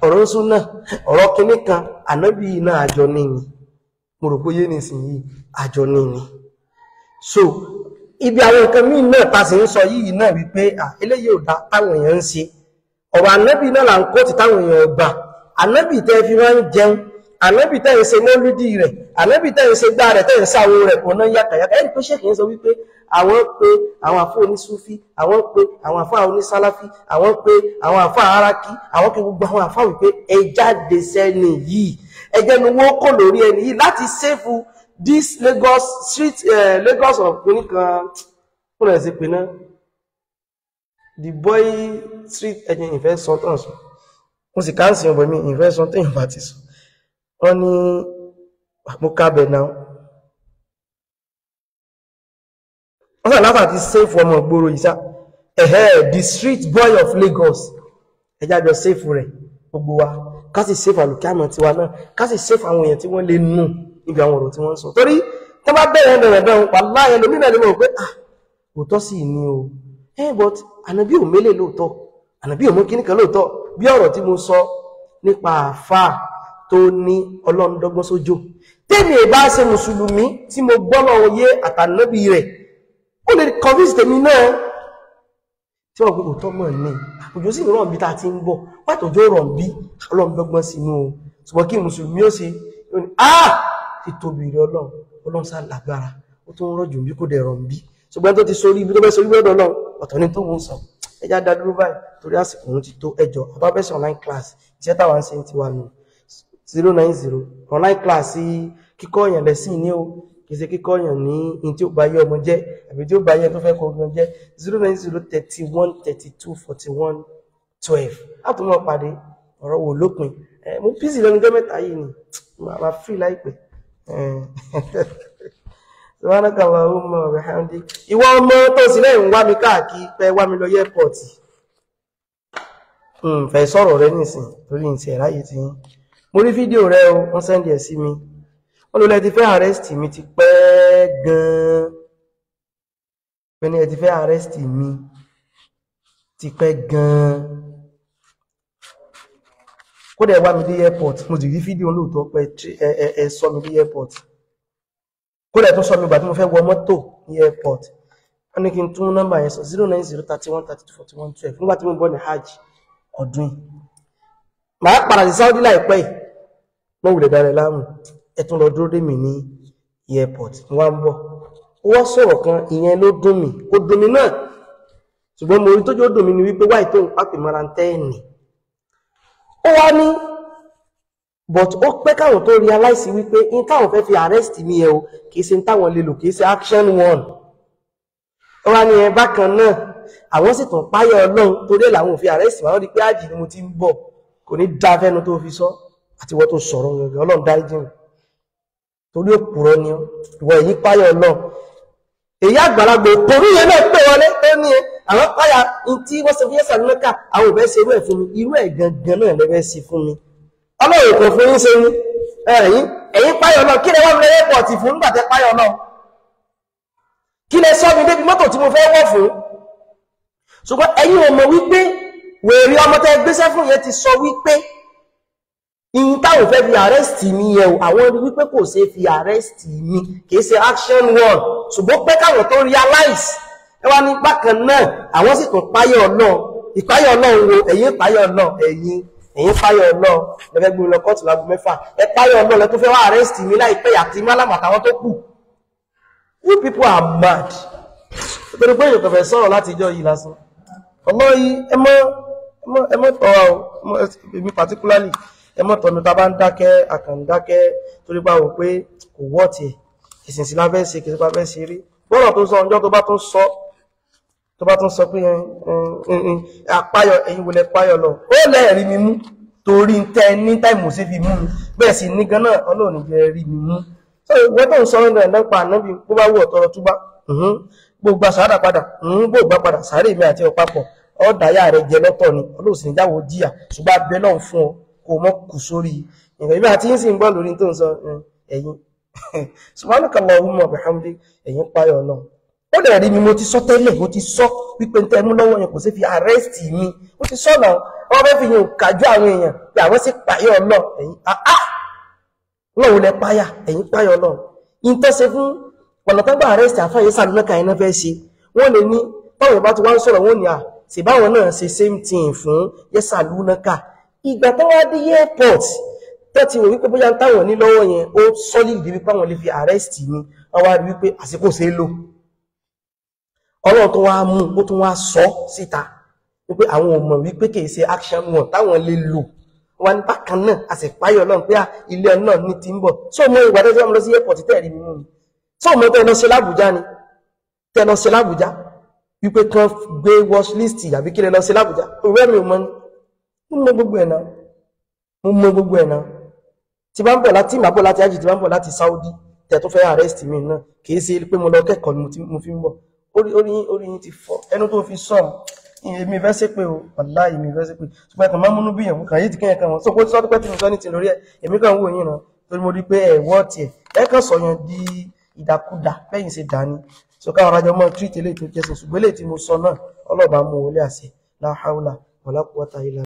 ọ̀rọ̀ súnà, ọ̀rọ̀ kinní kan, ànábì náà àjọ ní ni. Mo rò pé yé nísìnyí, àjọ ní ni. So ibi àwọn nǹkan míì náà ta sì ń sọ yìí náà wípé eléyìí ò dá táwọn èèyàn ń ṣe. Ọ̀rọ̀ ànábì náà là ń kó ti táwọn èèyàn gbà. Ànábì tẹ́ fi wá ń jẹun, ànábì tẹ́ ń ṣe mọ́lúdì rẹ̀, ànábì tẹ́ ń ṣe gbá rẹ̀, tẹ́ ń sáwo rẹ̀, kò náà yàkàyàkà. Ẹ̀rí pé ṣèkì ń sọ wípé àwọn pe àwọn àfọ onísúfí, àwọn pe àwọn àfọ onísálàfí, àwọn pe àwọn àfọ àrákí, àwọn pe gbogbo àwọn àfọ wípé ẹ jáde sẹ́ni yìí, ẹ jẹ́nu wọ́n kò lórí ẹni yìí láti save this Lagos street, Lagos of kìnnìkan kúrò ẹ̀ sí pé náà the boy street ẹ̀jẹ̀ ìfẹ́ sọ tán sọ. Mo sì káàsì ọ̀bọ̀ mi ìfẹ́ sọ téèyàn bá ti sọ. Wọ́n ní mo kábẹ̀ náà. Wọ́n sàn láti save ọmọ ìgboro yìí sá. Ẹ̀hẹ́ the street boy of Lagos. Ẹjá jọ save rẹ̀ gbogbo wa. Ká sì save àlùkìyámọ̀ tiwa náà. Ká sì save àwọn èèyàn tí wọ́n lè nù níbi àwọn ọ̀rọ̀ tí wọ́n ń sọ. Torí tó bá bẹ̀rẹ̀ bẹ̀rẹ̀ bẹ̀rẹ̀ wàláhì ẹlòmíràn lè mọ̀ pé ah òótọ́ sì ni o. But ànábì ò mélè lóòótọ́, ànábì ò mú kíní kan lóòótọ́. Bí ọ̀rọ̀ tí mo sọ nípa àfáà tó ní Ọlọ́run dọ́gbọ́n sójò. Tèmi ì bá ṣe mùsùlùmí tí mo gbọ́ lọ́wọ́ yé àtànábì rẹ̀, ó lè convince tèmi náà. Tí wọ́n pé òótọ́ mọ̀ ní, òjò sì rọ̀ bí ta ti ń bọ̀, pàtó òjò rọ̀ bí Ọlọ́run dọ́gbọ́n sínú o. Ṣùgbọ́n kí mùsùlùmí ó ṣe, ó ní ah ti tóbi rẹ̀ Ọlọ́run, Ọlọ́run sá lágbára, ó tún rọ̀jò bí kò dẹ̀ rọ̀ bí. Ṣùgbọ́n tó ti sórí ibi tó bẹ́ sórí lọ́dọ̀ Ọlọ́run, ọ̀tọ̀ ni tó ń sọ. Ẹ já dá dúró báyìí torí àsìkò òun ti tó. Ẹjọ́ àbábẹ́sẹ̀ online class iṣẹ́ táwa ń ṣe ti wà nù 090 online class kíkọ́ èèyàn lẹ́sìn ní o, kì í ṣe kíkọ́ èèyàn ní in tí ó bá yé ọmọ jẹ́ àbí tí ó bá yé tó fẹ́ kọ́ ọmọ jẹ́. 090 31 32 41 12. Àtúmọ̀ pàdé ọ̀rọ̀ wò lópin. Mo bísí lẹ́nu ọjọ́ mẹ́ta yìí ni màá free láìpẹ́. Subhanaka Allahumma wa bihamdik. Ìwọ ọmọ tó sì lẹ́yìn wá mi káàkiri pé wá mi lọ airport. Fẹ́ sọ̀rọ̀ rẹ nísìn torí ní ti ẹ̀ráyè ti yín. Mo rí fídíò rẹ o, wọ́n sẹ́ndì ẹ̀ sí mi. Wọ́n ló lẹ ti fẹ́ arrest mi ti pẹ́ gan-an. Pé ní ẹ ti fẹ́ arrest mi ti pẹ́ gan-an. Kódà ẹ wá mi dé airport, mo sì rí fídíò lóòótọ́ pé ẹ sọ mi dé airport. Kódà ẹ tún sọ mi ìgbà tí mo fẹ́ wọ mọ́tò ní airport. Wọ́n ní kí n tún nọ́mbà yẹn sọ 090 31 32 41 12 nígbà tí mo bọ́ ní hajj ọdún yìí. Màá padà sí Saudi láìpẹ́ yìí. Mo wulẹ̀ dára láàmú. Ẹ tún lọ dúró dè mí ní airport. Mo wá ń bọ̀. Ó wá sọ̀rọ̀ kan, ìyẹn ló dùn mí. Kò dùn mí náà. Ṣùgbọ́n mo rí tójú ó dùn mí ni wípé wáyé tó ń pàpè mọ́ra ń tẹ́ẹ̀nì. Ó wá ní but ó pẹ́ káwọn tó realize wípé in táwọn fẹ́ fi arrest mi ẹ o, kìí ṣe táwọn lè lò, kìí ṣe action one. Ó wá ní ẹ bákan náà, àwọn sì tún páyà Ọlọ́run torí ẹ̀ làwọn ò fi arrest wa, wọ́n rí pé àjì ni mo ti ń bọ̀, kò ní dá fẹ́nu tó fi sọ àti wọ́n tó sọ̀rọ̀ gangan, Ọlọ́run dáríjì mi torí òpùrọ́ ni ìwọ èyí páyà Ọlọ́run. Èyí àgbàlagbà òpòrú yẹn náà pè wọlé tó ní ẹ àwọn páyà tí wọ́n ṣe fún yẹ́sà lọ́kà, àwọn ò fẹ́ ṣe irú ẹ̀ fún mi, irú ẹ̀ gangan náà lẹ́fẹ́ ṣe fún mi. Ọlọ́run kò fún yín ṣe ní ẹ̀yin páyà Ọlọ́run. Kí lẹ wá mi lẹ́yìn pọ̀tì fún nígbà tẹ́ páyà Ọlọ́run? Kí lẹ sọ mi débi mọ́tò tí mo fẹ́ wọ̀ fún? Ṣùgbọ́n ẹ̀yin ò mọ̀ wípé wèrè ọmọ tẹ́ gbéṣẹ́ fún yẹn ti sọ wípé ìyìn táwọn fẹ́ fi arrest mi yẹn o, àwọn rí wípé kò ṣe fi arrest mi, kìí ṣe action one. Ṣùgbọ́n pé káwọn tó realize ẹ wá ní bákan náà, àwọn sì tún páyà Ọlọ́run. Ìpáyà Ọlọ́run wo? Ẹ̀yin páyà Ọlọ́run, ẹ̀yin páyà Ọlọ́run lẹ́fẹ́ gbé lọ kóòtù láago 6. Ẹ páyà Ọlọ́run lẹ́ tó fẹ́ wá arrest mi láìpẹ́ àti málàmù àtàwọn tó kù. You people are mad. Nítorí pé èèyàn kò fẹ́ sọ̀rọ̀ láti ìjọ yìí lásán. Ọlọ́yìí ẹ mọ́ tọ́ra o, èmi particularly ẹ mọ́ tọ́nu tá a bá ń dákẹ́, àkàndákẹ́ torí bá wò pé kò wọ́ tiẹ̀. Ẹ̀sìn sí lábẹ́ ṣe, kìí ṣe bá fẹ́ ṣe rí. Bọ́rọ̀ tó sọ ọjọ́ tó bá tún sọ pé àpáyọ ẹ̀yin wọlé páyọ lọ. Ó lẹ́ẹ̀rí mi mú torí ń tẹ́ ní táìmù sí fi mú mi. Bẹ́ẹ̀ sì ní gan-an Ọlọ́run jẹ́ rí mi mú. So ìwọ tó ń sọ ọ́nà ẹ̀dá pa ànábì bó bá wù ọ́ tọrọ túbá, bó gba sàárà padà, bó gbà padà, sàárè mi àti ọ̀pápọ̀, ọ̀dàyà rẹ̀ jẹ lọ́tọ̀ ni, Ọlọ́run sì ní jáwọ́ jìyà, ṣùgbọ́n abẹ náà fún ọ kó mọ́ kù sórí ìgbà ìgbà tí ń sì ń gbọ́ lórí tó ń sọ ẹ̀yin. Subhanakallahumma wa bihamdik, ẹ̀yin páyọ̀ Ọlọ́run. Ó lè rí mi, mo ti sọ tẹ́lẹ̀, mo ti sọ wípé ń tẹ́ mú lọ́wọ́ yẹn kò sí fi arrest mi, ó ti sọ náà, wọ́n fẹ́ fi yẹn kájú àwọn èèyàn pé àwọn sì páyọ̀ Ọlọ́run, ẹ̀yin lọ́wọ́ lẹ páyà, ẹ̀yin páyà Ọlọ́run. In tó ṣe fún ọ̀nà tó gbà arrest àfáyé sàlùmẹ́ka iná fẹ́ ṣe, wọ́n lè ní báwọn ìbá ti wá ń sọ̀rọ̀ wọ́n ní à sì báwọn náà ṣe same thing fún yẹ́sàlúnákà. Ìgbà tó wá dé airport tó ti wò wípé bóyá táwọn ní lọ́wọ́ yẹn ó solid bí wípé àwọn lè fi arrest mi, wọ́n wá rí wípé àsìkò ṣe é lò. Ọlọ́run tó wá mú ó tún wá sọ síta wípé àwọn ò mọ̀ wípé kì í ṣe action one táwọn lè lò. Wọ́n ní bákan náà a sì páyọ̀ Ọlọ́run pé ilé Ọlọ́run ní ti ń bọ̀. So mo ìgbà tó ti wọ́n lọ sí airport tẹ́ẹ̀rí mímú ni? So mo tẹ́ lọ ṣe l'Ábùjá ni? Tẹ́ lọ ṣe l'Ábùjá wípé kan gbé watch list àbí kí lẹ lọ ṣe l'Ábùjá? Òwe mi ò mọ ni. Mo mọ gbogbo ẹ̀ náà. Mo mọ gbogbo ẹ̀ náà. Tí bá ń bọ̀ láti màá bọ̀ láti Hajj, tí bá ń bọ̀ láti Saudi, tẹ́ tó fẹ́ arrest mi náà, kì í ṣe pé mo lọ kẹ́kọ̀ọ́ ni mo fi ń bọ̀. Orí yín ti fọ́. Ẹnu tó fi sọ̀rọ̀ èmi fẹ́ ṣe pé o, wàláhì èmi fẹ́ ṣe pé, ṣùgbọ́n ẹ̀kan máa ń múnú bíyàn kàn yìí ti kẹ́yìn kan wọn so kó tí sọ́dún pẹ́ tí mo sọ ní ti lórí ẹ̀, èmi kàn wò yín náà torí mo rí pé ẹ̀ wọ́ tiẹ̀ ẹ̀ kàn sọ yẹn di ìdàkudà bẹ́yìn ṣe dání. So káwọn arájọ mọ́ treat eléyìí tó jẹ́sìn, ṣùgbọ́n eléyìí tí mo sọ náà ọlọ́ọ̀bá mú wọlé àṣẹ. La hawla wala quwwata illa.